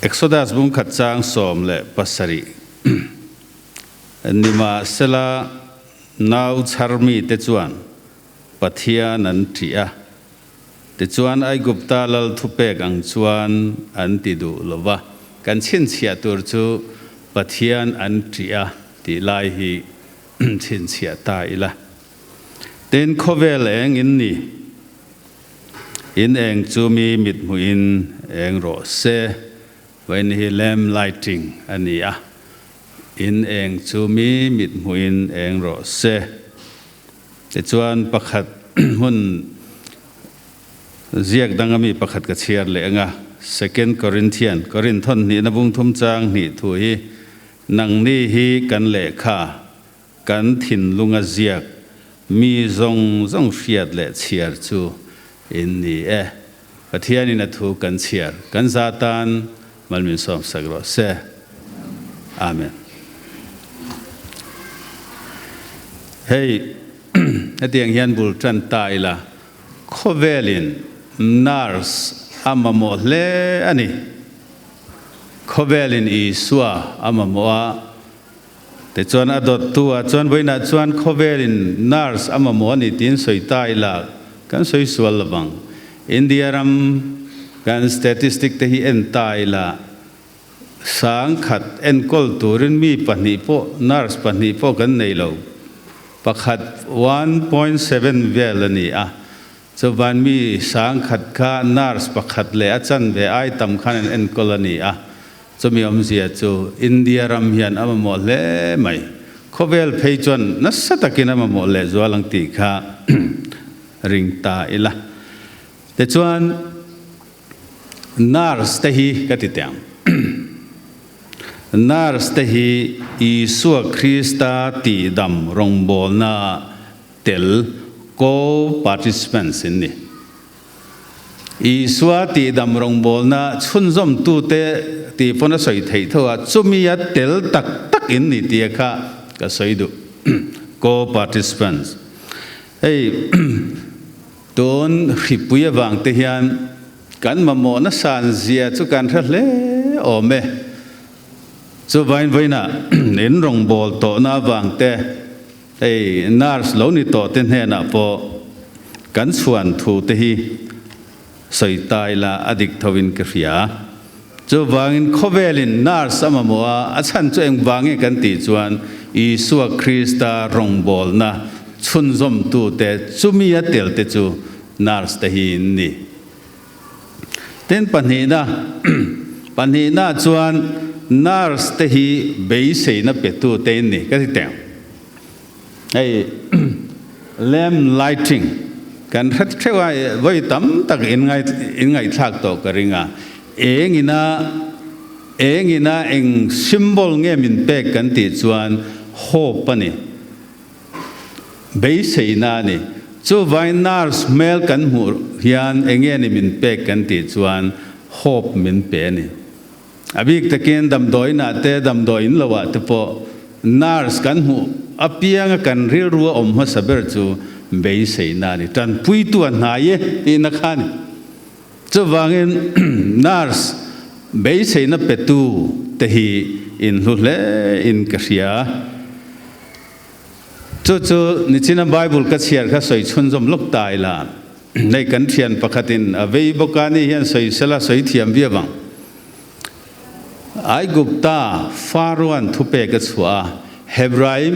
Exodus bungkhat chang 17 Nimahsela nau chharmite chuan Pathian an ṭih a. Tichuan Aigupta lal thupek ang chuan an ti duh lo va, kan chhinchhiah tur chu Pathian an ṭih a tih lai hi chhinchhiah ta ila. Tin, khawvel eng in ni? In eng chu mi mithmuhin eng rawh se. Vawiin hi lamp lighting a ni a, in eng chu mi mithmuhin eng rawh se. Tichuan pakhat hmun ziak danga mi pakhat ka chhiar leh anga Second Corinthian, Korinthon hnihna bung thum chang hnih thu hi, Nangni hi kan lehkha, kan thinlunga ziak mi zawng zawng hriat leh chhiar chu in ni e. Pathianin a thu kan chhiar kan za tan malmin sawmsak rawh se. Amen. Hei hetiang hian bul tan ta ila khawvelin nurse a mamawh hle a ni. Khawvelin Isua a mamawh a, tichuan a dawttu ah chuan vawiinah chuan khawvelin nurse a mamawh a ni tiin sawi ta ila kan sawi sual lovang. India ram kan statistic te hi en ta ila Sangkhat enkawl turin mi pahnih pawh, nurse pahnih pawh kan nei lo. Pakhat 1.7 vel a ni a, chuvan mi sangkhat kha nurse pakhat leh a chanve ai tam khan an enkawl a ni a. Chumi awmzia chu India ram hian a mamawh hle mai. Khawvel phei chuan nasa takin a mamawh lehzual ang tih kha ring ta ila. Tichuan. Nurse te hi ka ti teh ang. Nurse te hi Isua Krista tihdam rawngbawlna tel co-participants in ni. Isua tihdam rawngbawlna chhunzawmtute tih pawn a sawi theih tho a, chumi a tel tak tak in ni tia kha ka sawi duh. Co-participants. Hei. Tun hripui avang te hian kan mamawh nasa zia chu kan hre hle awm e. Chuvain vawiinah in rawngbâwl tawhna avang te, hei nurse lo ni tawh te hnenah pawh kan chhuan thu te hi sawi ta ila a dik thovin ka hria. Chuvangin khawvelin nurse a mamawh a, a chhan chu engvange kan tih chuan Isua Krista rawngbawlna chhunzawmtute chumi a tel te chu nurse te hi in ni. Tin pahnihna, pahnihna chuan nurse te hi beiseina petu te in ni ka ti teng. Hei lamp lighting kan hre theuh a, vawi tam tak in in ngaihthlak tawh ka ring a, eng ina eng ina eng symbol nge min pek kan tih chuan hope a ni, beiseina a ni. Chuvangin nurse hmel kan hmuh hian eng nge ni min pek kan tih chuan hope min pe a ni. A bik takin damdawiinah te, damdawi in loah te pawh nurse kan hmuh apianga kan rilru a awm hmasa ber chu beiseina a ni. Tanpuitu a hnai e tihna kha a ni. Chuvangin nurse beiseina petu te hi in hlu hle in ka hria. Chu chu nichina Bible ka chhiar kha sawi chhunzawm lawk ta ila. Hei kan thian pakhatin a vei bawk a ni hian sawi sela sawi thiam viau ang. Aigupta Faroan thupek a chhuah a, Hebrai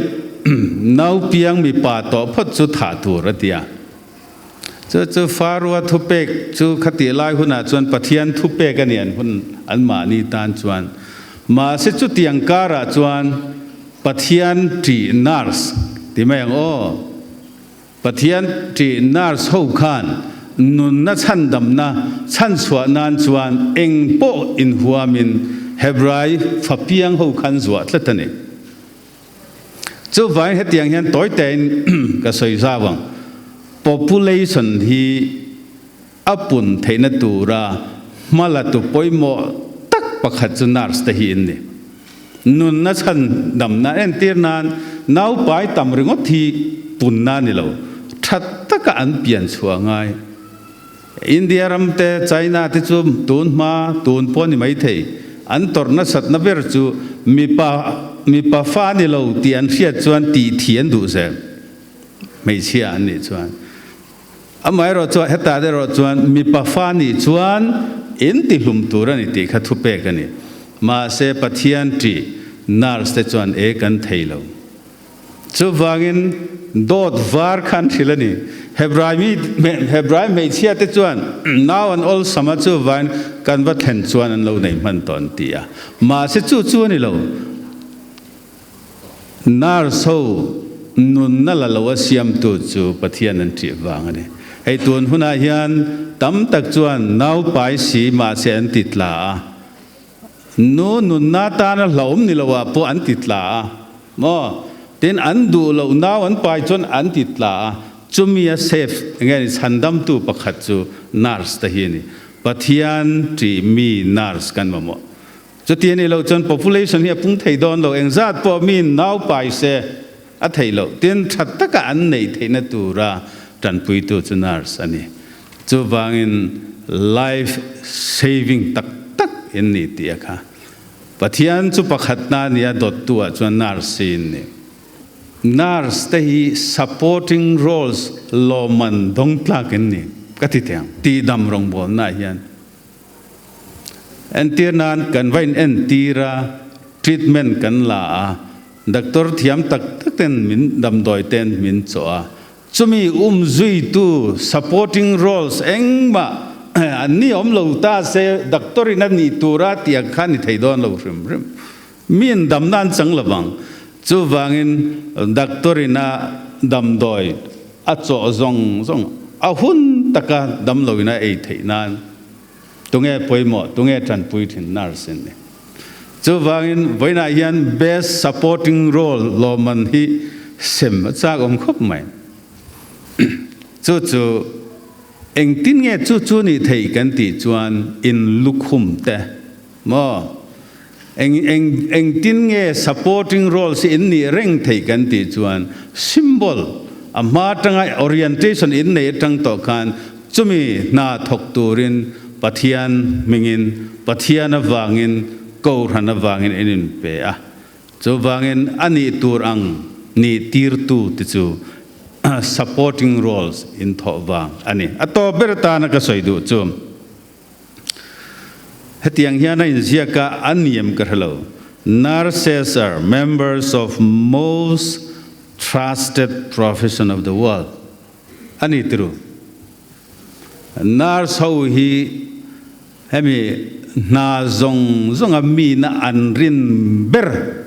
naupiang mipa tawh phawt chu thah tur a ti a. Chu chu Faroa thupek chu khatih lai hunah chuan Pathian thupek a ni an hun anmahni tan chuan. Mahse chutiang karah chuan Pathian ṭih nurse ti mai ang aw. Pathian ṭih nurse ho khan nunna chhandamna chhanchhuah nan chuan eng pawh inhuamin Hebrai fapiang ho khan zuah tlat a ni. Chuvangin hetiang hian tawi tein ka sawi zau ang, population hi a pun theihna tura hmalatu pawimawh tak pakhat chu nurse te hi an ni. Nunna chhandamna entir nan naupai tam ringawt hi punna a ni lo, tha taka an pian chhuah ngai. India ram te, China te chu tun hma, tun pawh a ni maithei. An tawrh nasatna ber chu mipa mipa fa a ni lo tih an hriat chuan tih thi an duh zel. Hmeichhia an nih chuan. Amaherawh chuan hetah erawh chuan mipa fa nih chuan in tihlum tur a ni tih kha thupek a ni. Mahse Pathian ṭih nurse te chuan e kan thei lo. Chuvangin dawt var kha an hrilh a ni. Hebrai mi Hebrai hmeichhia te chuan nau an awlsam a chuvangin kan va thlen chuan an lo nei hman tawh an ti a. Mahse chu chu a ni lo. Nurse ho nunna la lo a siamtu chu Pathian an ṭih vang a ni. Hei tun hunah hian tam tak chuan naupai si mahse an ti tla a, nu nunna tana hlauhawm ni loah pawh an ti tla a maw? Tin, an duh loh nau an pai chuan an ti tla a, chumi a safe enge ni chhandamtu pakhat chu nurse te hi a ni. Pathian ṭih mi nurse kan mamawh. Chuti a nih loh chuan population hi a pung thei dawn lo, engzat pawh miin nau pai se a theih loh. Tin, tha taka an neih theihna tura tanpuitu chu nurse a ni. Chuvangin life saving tak tak in ni tih a kha. Pathian chu pakhatna a nia dawttu ah chuan nurse hi in ni. Nurse te hi supporting roles lawmman dawng tlak in ni ka ti thei ang. Tihdam rawngbawlna ah hian. Entir nan kan va in entir a, treatment kan la a, doctor thiam tak tak ten min damdawi ten min chawh a, chumi um zuitu supporting roles engmah an ni awm lo ta se doctor in a nih tura tih ang kha ni thei dawn lo hrim hrim. Mi in damna an chang lovang. Chuvangin doctor in a damdawi a chawh zawng zawng a hun taka damlo in a ei theih nan tunge pawimawh, tunge tanpui thin nurse in ni. Chuvangin vawiinah hian best supporting role lawmman hi sem a chak awm khawp mai. Chu chu engtin nge chu chu nih theih kan tih chuan in lukhum te maw? Eng eng engtin nge supporting roles hi in nih reng theih kan tih chuan symbol a hma atanga orientation in nei atang tawh khan chumi hna thawk turin Pathian hmingin Pathian avangin Kohhran avangin in inpe a. Chuvangin a nih tur ang nih tirtu te chu supporting roles in thawh vang a ni. A tawp ber atana ka sawi duh chu. Hetiang hian a inziak a, a niam ka hre lo. Nurses are members of most trusted profession of the world. A ni tiru. Nurse ho hi hemi hna zawng zawnga mina an rin ber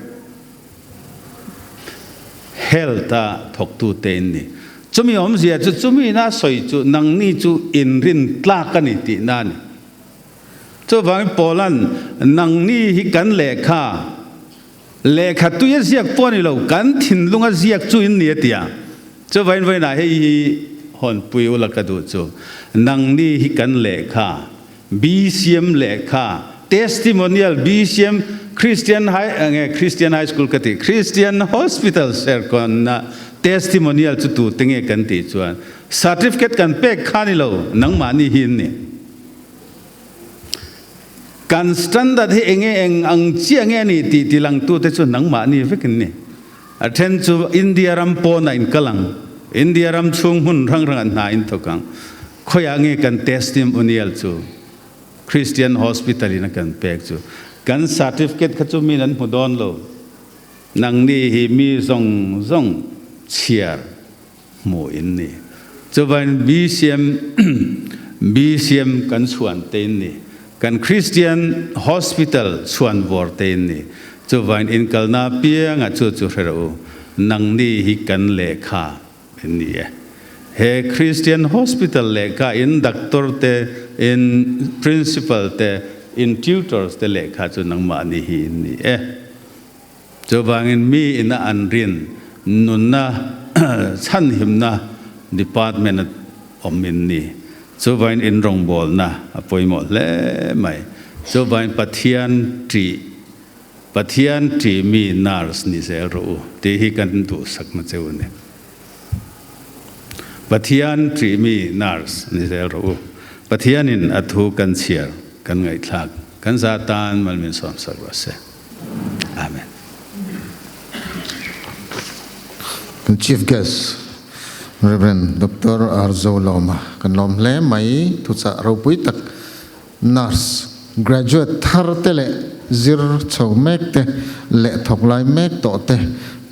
Health a thawktu te in ni. Chumi awmzia chu chumi na sawi chu nangni chu inrin tlak a ni tihna a ni. Chuvangin Paula'n nangni hi kan lehkha, lehkha tui a ziak pawh a ni lo, kan thinlung a ziak chu in ni a ti a. Chuvangin vawiinah hei hi hawnpui ula ka duh chu, nangni hi kan lehkha, BCM lehkha, Testimonial BCM Christian High nge Christian High School ka tih Christian Hospital Serkawnna Testimonial chu tu te nge kan tih chuan Certificate kan pek kha ni lo nangmahni hi an ni. Kan standard hi enge eng ang chiah nge ni tih tilangtute chu nangmahni vek in ni. A then chu India ram pawnah in kal ang, India ram chhung hmun hrang hrangah hna in thawk ang. Khawiah nge kan testimonial chu Christian Hospital in a kan pek chu? Kan certificate kha chu min an hmu dawn lo. Nangni hi mi zawng zawng chhiar hmuh in ni. Chuvain BCM BCM kan chhuan te in ni. Kan Christian Hospital chhuan vawr te in ni. Chuvain in kalna apiangah chu chu hre rawh u. Nangni hi kan lehkha in ni e. He Christian Hospital lehkha in doctor te, in principal te, in tutors te lehkha chu nangmahni hi in ni e. Chuvangin mi ina an rin nunna chhanhimna department a awm in ni. Chuvangin in rawngbawlna a pawimawh hle mai. Chuvangin Pathian ṭih, Pathian ṭih mi nurse ni zel rawh u tih hi kan duhsakna cheu a ni. Pathian ṭih mi nurse ni zel rawh u. Pathianin a thu kan chhiar, kan ngaihthlak, kan za tan malmin sawmsak rawh se. Amen. Kan Chief Guest Rev. Doctor Arzo Lawma kan lawm hle mai. Thuchah ropui tak Nurse graduate thar te leh zir chho mek te leh thawk lai mek tawh te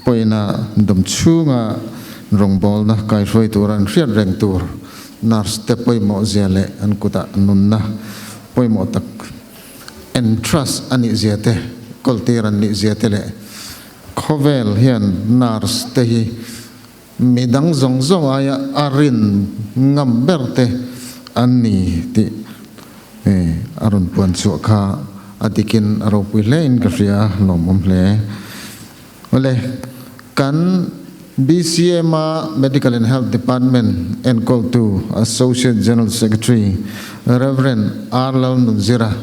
pawina dam chhunga rawngbawlna kaihruai tur an hriat reng tur nurse te pawimawh zia leh an kutah nunna pawimawh tak entrust a nih zia te, kawltir an nih zia te leh khawvel hian nurse te hi mi dang zawng zawng aia a rin ngam ber te an ni tih a rawn puan chhuah kha a dikin a ropui hle in ka hria a, lawmawm hle. Awle, kan BCM-a Medical and Health Department enkawltu Associate General Secretary Rev. R. Lalnunzira,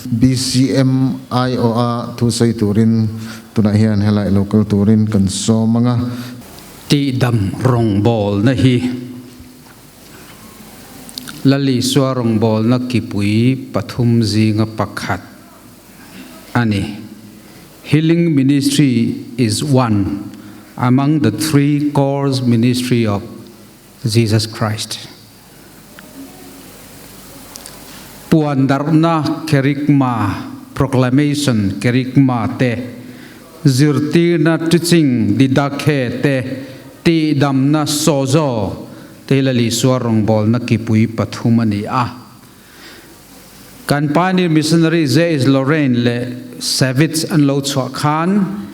BCM aiawha thu sawi turin tunah hian helai lo kal turin kan sawm ang a. Tihdam rawngbawlna hi Lalisua rawngbawlna kipui pathum zinga pakhat a ni. Healing ministry is one among the three core ministry of Jesus Christ. Puan darhna kerygma, proclamation, kerygma te, zirtirna teaching, didache te, tihdamna sozo te hi Lal Isua rawngbawlna kipui pathum a ni a. Kan Pioneer Missionary J.H. Lorraine leh Savitz an lo chhuah khan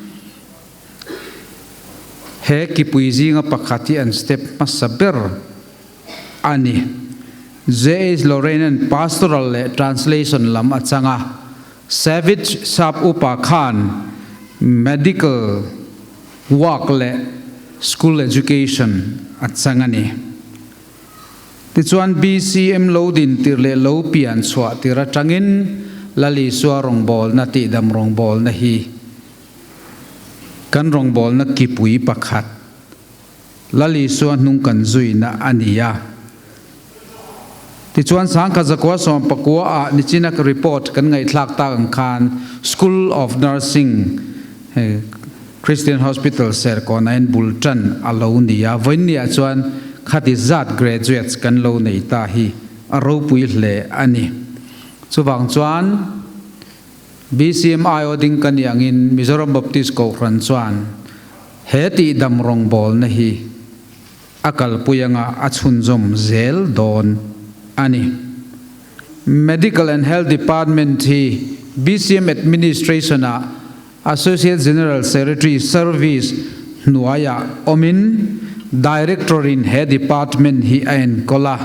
he kipui zinga pakhat hi an step hmasa ber a ni. J.H. Lorraine-a'n pastoral leh translation lam a chang a, Savitz sap upa khan medical work leh school education a chang a ni. Tichuan BCM lo din tir leh lo pian chhuah tir atangin Lal Isua rawngbawlna tihdam rawngbawlna hi kan rawngbawlna kipui pakhat, Lal Isua hnung kan zuina a ni a. Tichuan Sangkhat Zakua Sawmpakua ah nichina report kan ngaihthlak tak ang khan School of Nursing Christian Hospital Serkawn a in bul tan a lo ni a, vawiinniah chuan khati zat graduates kan lo nei ta hi a ropui hle a ni. Chuvang chuan BCMIO ding ka nih angin Mizoram Baptist Kohhran chuan he tihdam rawngbawlna hi a kalpui anga a chhunzawm zel dawn a ni. Medical and Health Department hi BCM Administration-ah Associate General Secretary Service hnuaiah awmin Director in he department hi a enkawl a,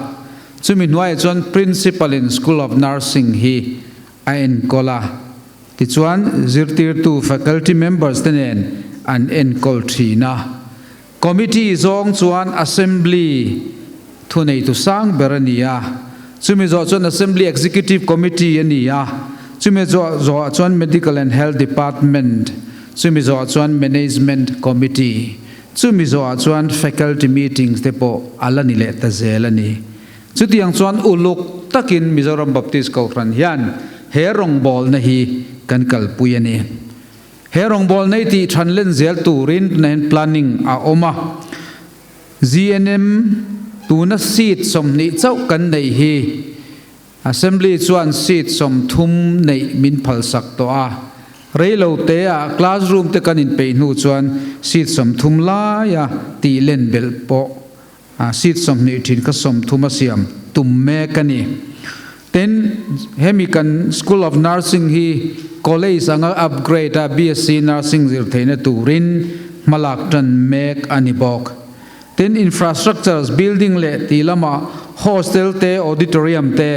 chumi hnuaiah chuan Principal in School of Nursing hi a enkawl a, tichuan zirtirtu faculty members te nen an enkawl thin a. Committee zawng chuan Assembly thuneitu sang ber a ni a, chumi zawh chuan Assembly Executive Committee a ni a, chumi zawh chuan Medical and Health Department, chumi zawh chuan Management Committee, chumi zawhah chuan Faculty Meetings te pawh a la ni leh ta zel a ni. Chutiang chuan uluk takin Mizoram Baptist Kohhran hian he rawngbawlna hi kan kalpui a ni. He rawngbawlna hi tih than len zel turin tunah hian planning a awm a. GNM tuna seat 20 chauh kan neih hi Assembly chuan seat 30 neih min phalsak tawh a. Rei lo te ah classroom te kan inpeih hnu chuan seat 30 laia tih len belh pawh seat 20 thin kha 30 a siam tum mek a ni. Tin, hemi kan School of Nursing hi College anga upgrade a BSc Nursing zir theihna turin hmalak tan mek a ni bawk. Tin, infrastructures, building leh tih lamah hostel te, auditorium te,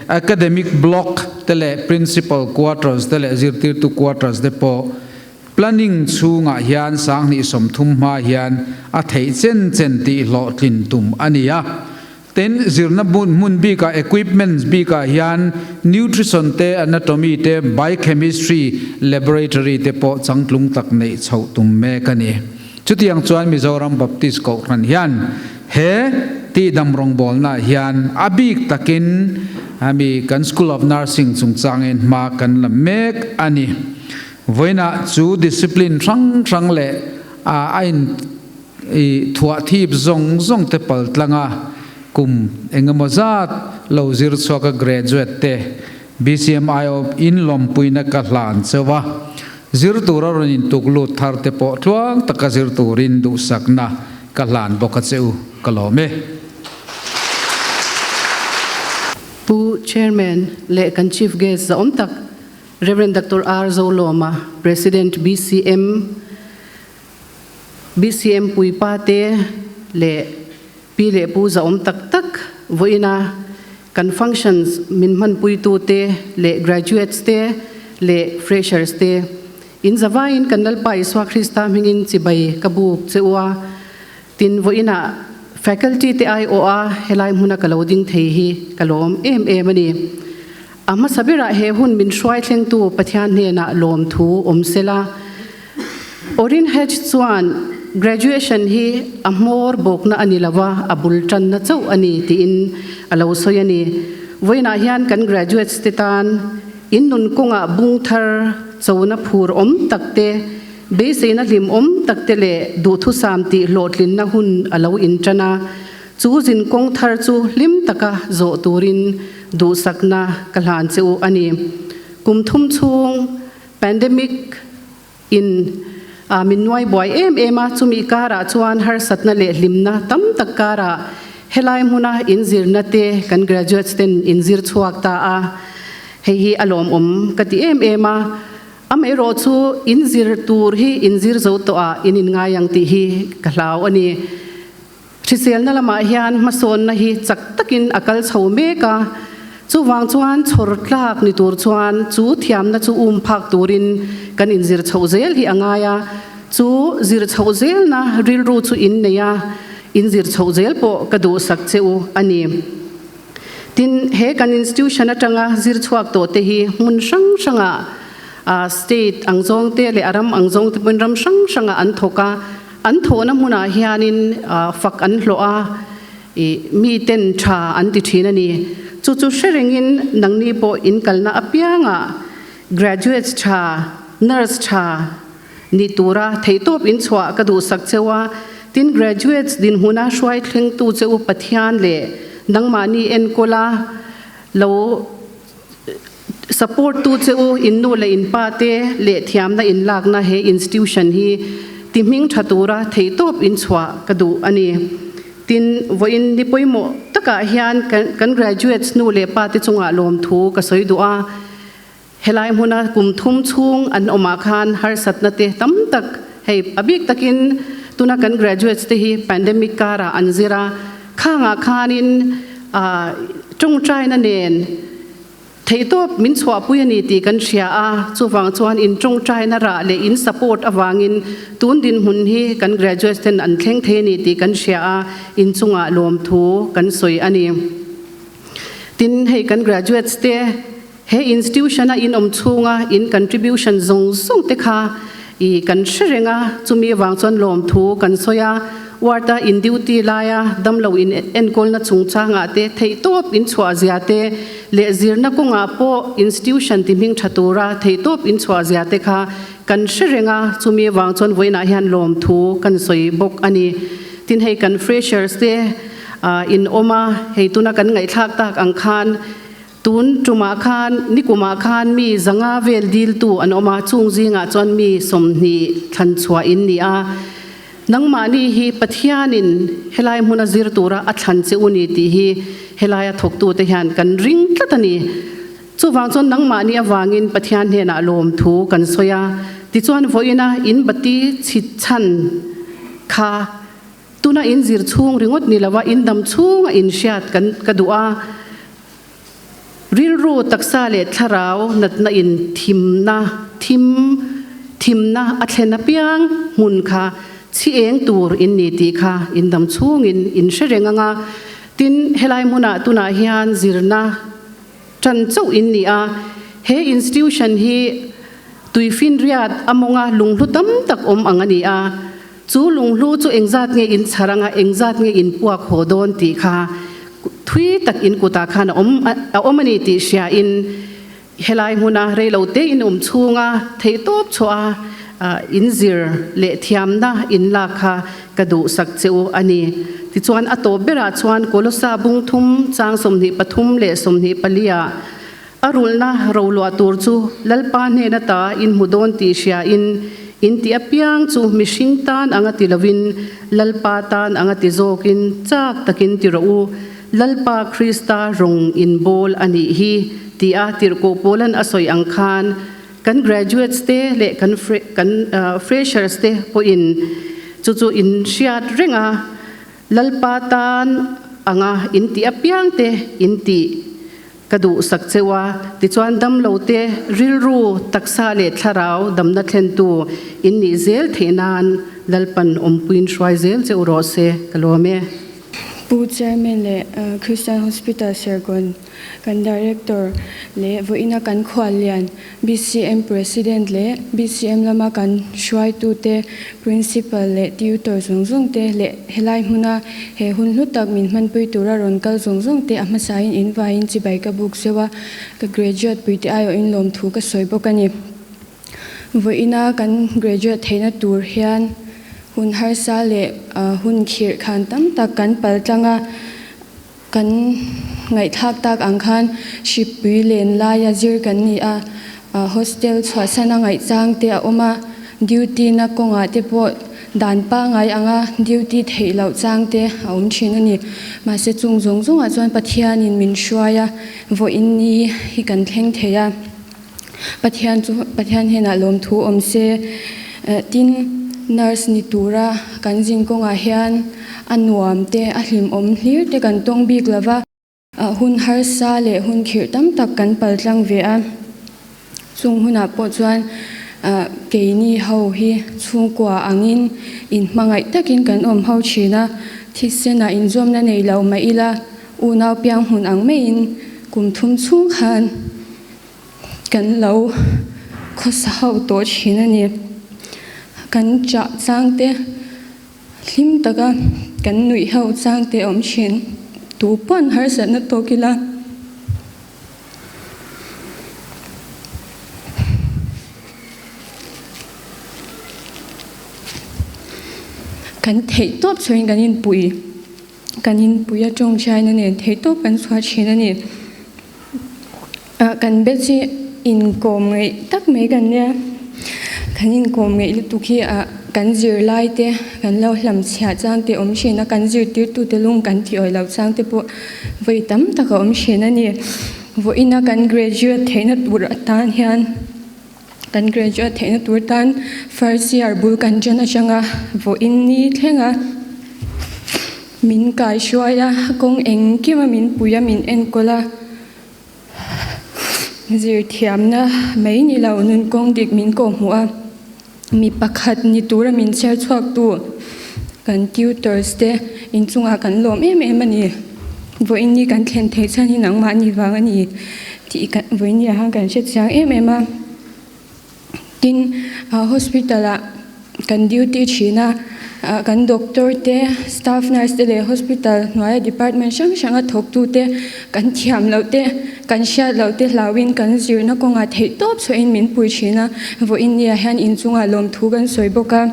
academic block te leh principal quarters te leh zirtirtu quarters te pawh planning chhungah hian 2030 hma hian a theih chen chen tih hlawhtlin tum a ni a. Tin, zirna hmun bikah equipments bikah hian nutrition te, anatomy te, biochemistry laboratory te pawh changtlung tak neih chhoh tum mek a ni. Chutiang chuan Mizoram Baptist Kohhran hian he tihdam rawngbawlnaah hian a bik takin hemi kan School of Nursing chungchangin hma kan la mek a ni. Vawiinah chu discipline hrang hrang leh a in I thuah thip zawng zawng te pal tlang a, kum engemaw zat lo zir chhuak a graduate te BCMIO in lawmpuina ka hlan cheu a, zir tura rawn intuk lut thar te pawh tluang taka zir turin duhsakna ka hlan bawk a che u, ka lawm e. Pu Chairman leh kan Chief Guest zahawm tak Rev. Doctor R. Zolawma, President BCM, BCM puipa te leh pi leh pu zahawm tak tak vawiina kan functions min hmanpuitu te leh graduates te leh freshers te in zavaiin kan Lalpa Isua Krista hmingin chibai ka buk che u a, tin vawiina faculty te aiawh a helai hmuna ka lo ding thei hi ka lawm em em a ni. A hmasa berah he hun min hruai thlengtu Pathian hnenah lawmthu awm sela. Orrin Hatch chuan graduation hi a hmawr bawkna a ni lova, a bul tanna chauh a ni tiin a lo sawi a ni. Vawiinah hian kan graduates te tan in nun kawngah bung thar chona phur awm tak te, beiseina hlim awm tak te leh duhthusam tih hlawhtlinna hun a lo intan a. Chu zin kawng thar chu hlim taka zawh turin duhsakna ka hlan che u a ni. Kum thum chhung Pandemic in a min nuai buai em em a, chumi karah chuan harsatna leh hlimna tam tak karah helai hmuna inzirna te kan graduates ten inzir chhuak ta a, hei hi a lawmawm ka ti em em a, amaherawh chu inzir tur hi inzir zo tawh ah in inngai ang tih hi ka hlau a ni. Hriselna lamah hian hmasawnna hi chak takin a kal chho mek a, chuvang chuan chhawr tlak ni tur chuan chu thiamna chu um phak turin kan inzir chhoh zel hi a ngai a, chu zir chhoh zelna rilru chu in nei a, inzir chhoh zel pawh ka duhsak che u a ni. Tin, he kan institution atanga zir chhuak tawh te hi hmun hrang hrangah state ang zawng te leh a ram ang zawng te pawhin ram hrang hrangah an thawk a, An thawhna hmunah hianin fak an hlawh a, i miten tha an ti thin a ni. Chu chu hre rengin nangni pawh in kalna apiangah graduates tha, nurse tha ni tura theihtawp in chhuah ka duhsak cheu a, tin graduates dinhmuna hruai thlengtu che u Pathian leh nangmahni enkawla lo Support tu che u in nu leh in pa te leh thiamna in lakna he institution hi ti hming tha tura theihtawp in chhuah ka duh a ni. Tin, vawiin ni pawimawh takah hian kan graduates nu leh pa te chungah lawmthu ka sawi duh a. Helai hmuna kum thum chhung an awmah khan harsatna te tam tak hei a bik takin tuna kan graduates te hi pandemic karah an zir a, khangah khanin tawngtaina nen Theihtawp min chhuahpui a ni tih kan hria a, chuvang chuan in tawngtaina rah leh in support avangin tun dinhmun hi kan graduates ten an thleng thei a ni tih kan hria a, in chungah lawmthu kan sawi a ni. Tin, hei kan graduates te he institution a in awm chhunga in contribution zawng zawng te kha i kan hre reng a, chumi avang chuan lawmthu kan sawi a. Ward-a in duty laia damlo in enkawlna chungchangah te theihtawp in chhuah zia te leh zirna kawngah pawh institution ti hming tha tura theihtawp in chhuah zia te kha kan hre reng a, chumi avang chuan vawiinah hian lawmthu kan sawi bawk a ni. Tin hei kan freshers te in awm a, hei tuna kan ngaihthlak tak ang khan Tun tumah khan nikumah khan mi zanga vel diltu an awm a, chung zingah chuan mi 20 thlan chhuah in ni a. Nangmahni hi Pathianin helai hmuna zir tura a thlan che u ni tih hi helaia thawktute hian kan ring tlat a ni. Chuvang chuan nangmahni avangin Pathian hnenah lawmthu kan sawi a, tichuan vawiina in bati chhit chhan kha Tuna in zir chhung ringawt ni lova in dam chhunga in hriat kan ka duh a, rilru, taksa leh thlarau natna in thimna thim thimna a thlen apiang hmun kha chhi eng tur in ni tih kha in dam chhungin in hre reng anga, tin helai hmunah tunah hian zirna tan chauh in ni a, he institution hi tuifinriat a mawnga lunghlu tam tak awm ang a ni a. Chu lunghlu chu engzat nge in chhar anga engzat nge in puak haw dawn tih kha thui tak in kutah khan a awm a awm a ni tih hria in helai hmuna reilo te in awm chhunga theihtawp chhuah a in zir leh thiamna in lak kha ka duh sak che u a ni. Tichuan a tawp berah chuan Kolosa bung thum chang 23 leh 24 ah A rulhna roluah tur chu Lalpa hnen ata in hmu dawn tih hria in, in ti apiang chu mihring tan anga ti lovin Lalpa tan anga ti zawkin chak takin ti rawh u, Lalpa Krista rawng in bawl a nih hi tia tirhkoh Paulan a sawi ang khan kan graduates te leh kan kan freshers te pawhin chu chu in hriat reng a, Lalpa tan anga in ti apiang te in ti. Ka duh sak cheu a, tichuan damlo te rilru, taksa leh thlarau damna thlentu in nih zel theih nan Lalpan awmpuiin hruai zel che u rawh se, ka lawm e. Pu Chairman leh Christian Hospital Serkawn kan Director leh vawiina kan khuallian BCM President leh BCM lama kan hruaitute, Principal leh Tutor zawng zawng te leh helai hmuna he hun hlu tak min hmanpui tura rawn kal zawng zawng te a hmasain in vaiin chibai ka buk zeuh a, ka graduate puite aiawhin lawmthu ka sawi bawk a ni. Vawiina kan graduate theihna tur hian hun harsa leh hun khirh khan tam tak kan pal tlang a, Kan ngaihthlak tak ang khan hripui len laia zir kan ni a, hostel chhuahsan a ngaihchang te a awm a, duty na kawngah te pawh dan pangngai anga duty theih loh chang te a awm thin a ni. Mahse chung zawng zawngah chuan Pathianin min hruai a, vawiin ni hi kan thleng thei a. Pathian chu Pathian hnenah lawmthu awm se. Tin, nurse ni tura kan zin kawngah hian a nuam te, a hlimawm hlir te kan tawng bik lo va. Hun harsa leh hun khirh tam tak kan pal tlang ve a. Chung hunah pawh chuan keini ho hi chhungkua angin inhmangaih takin kan awm ho thin a, thisenah inzawmna nei lo mah ila unau piang hmun ang maiin kum thum chhung khan Kan lo khawsa ho tawh thin a ni. Kan chah chang te, hlim taka kan nuih ho chang te awm thin. Tu pawn harsatna tawk ila. Kan theih tawp chhuahin kan inpui. Kan inpui a tawngtaina nen theih tawp kan chhuah thin a ni. Kan batch hi inkawm ngeih tak mai kan nia. Kan inkawm ngeih lutuk hi kan zirlai te kan lo hlamchhiah chang te awm thin a, kan zirtirtute lung kan tih awih loh chang te pawh vawi tam tak a awm thin a ni. Vawiina kan graduate theihna tur atan hian kan graduate theihna tur tan first year bul kan ṭan atanga vawiin ni thleng a min kaihruai a, kawng engkim a min pui a, min enkawl a. Zirthiamna mai ni lo nun kawng dik min kawh hmuh a, mi pakhat ni tura min chhiar chhuaktu kan tutors te inchungah kan lawm em em a ni. Vawiin ni kan thlen theih chhan hi nangmahni vang a ni tih vawiin ni ah khan kan hre chiang em em a. Tin, hospital ah kan duty thin a. Kan doctor te, staff nurse te leh hospital hnuaia department hrang hranga thawktute kan thiam loh te, kan hriat loh te hlauhin kan zirna kawngah theihtawp chhuahin min pui thin a, vawiin nia hian inchungah lawmthu kan sawi bawk a.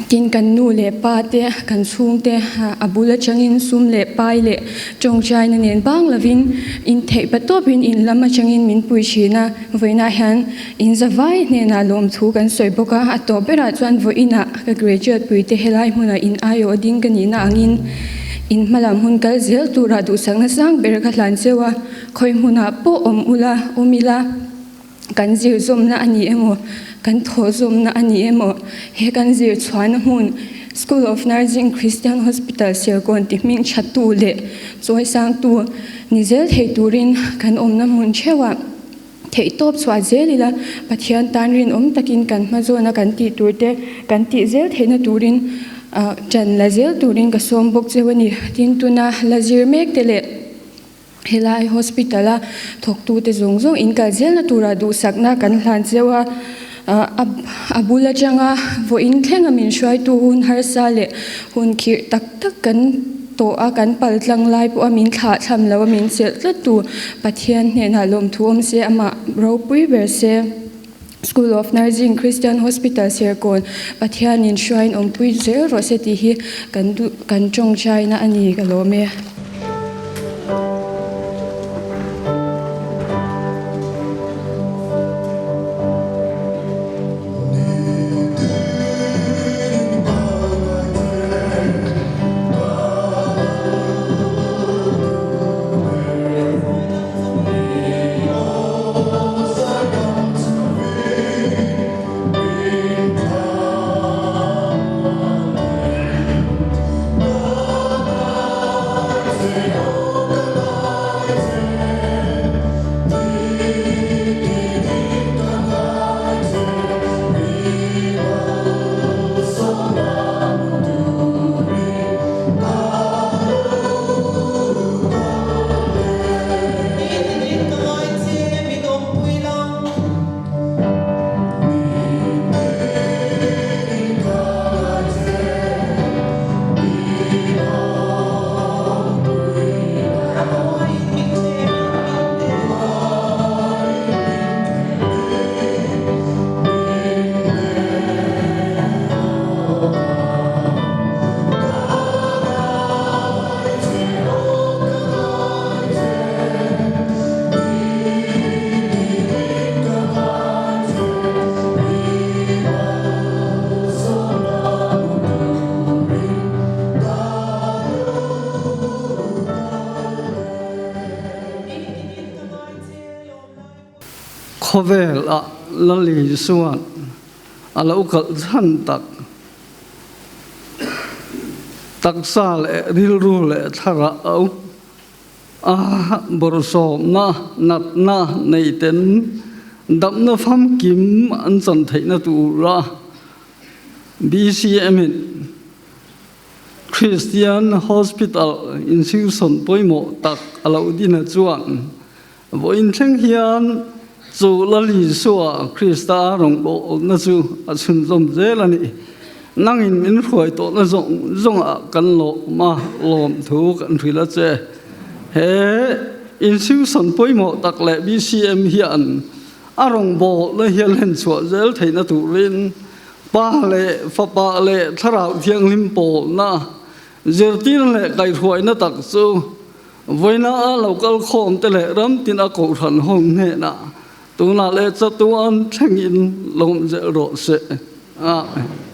Tin, kan nu leh pa te, kan chhungte a bul atangin sum leh pai leh tawngtaina nen bang lovin in theih pa tawpin in lam atangin min pui thin a, vawiinah hian in zavai hnenah lawmthu kan sawi bawk a, a tawp berah chuan vawiinah ka graduate puite helai hmunah in aiawh ding ka nihna angin in hmalam hun kal zel turah duhsakna sang ber ka hlan cheu a, khawi hmunah pawh awm ula, awm ila. Kan zir zawmna a ni emaw, kan thaw zawmna a ni emaw, he kan zir chhuahna hmun School of Nursing Christian Hospital Serkawn ti hming thattu leh chawisangtu ni zel thei turin kan awmna hmun theuhah theihtawp chhuah zel ila Pathian tan rinawm takin kan hma zawna kan tih tur te kan tih zel theihna turin ṭan la zel turin ka sawm bawk cheu a ni. Tin, tuna la zir mek te leh. Helai hospital a thawktute zawng zawng in kal zelna tura duhsakna kan hlan cheu a, a bul atanga vawiin thlenga min hruaitu hun harsa leh hun khirh tak tak kan tawh a, kan pal tlang lai pawha min thlah thlam lo a min chelh tlat tu Pathian hnenah lawmthu awm se amah ropui ber se. School of Nursing Christian Hospital Serkawn Pathianin hruaiin awmpui zel rawh se tih hi kan duh kan tawngtaina a ni ka lawm e. Khawvel ah Lali chuan a lo kalh chhan tak taksa leh rilru leh thlarau a bawrhsawmna natna nei ten damna famkim an chan theihna tura BCM in Christian Hospital insiusawn pawimawh tak a lo dina chuan Vawiin thleng hian chu Lal Isua Krista rawngbawlna chu a chhunzawm zel a ni. Nangin min hruai tawhna zawng zawngah kan lawm a, lawmthu kan hrilh a che. He institution pawimawh tak leh BCM hian a rawngbawlna hi a hlen chhuah zel theihna turin Pa leh Fapa leh Thlarau Thianghlim pawlna zirtir leh kaihhruaina tak chu Vawiina a lo kal khawm te leh ram tin a kohhran ho hnenah tunah leh chatuan thlengin lawm zel rawh se. Amen.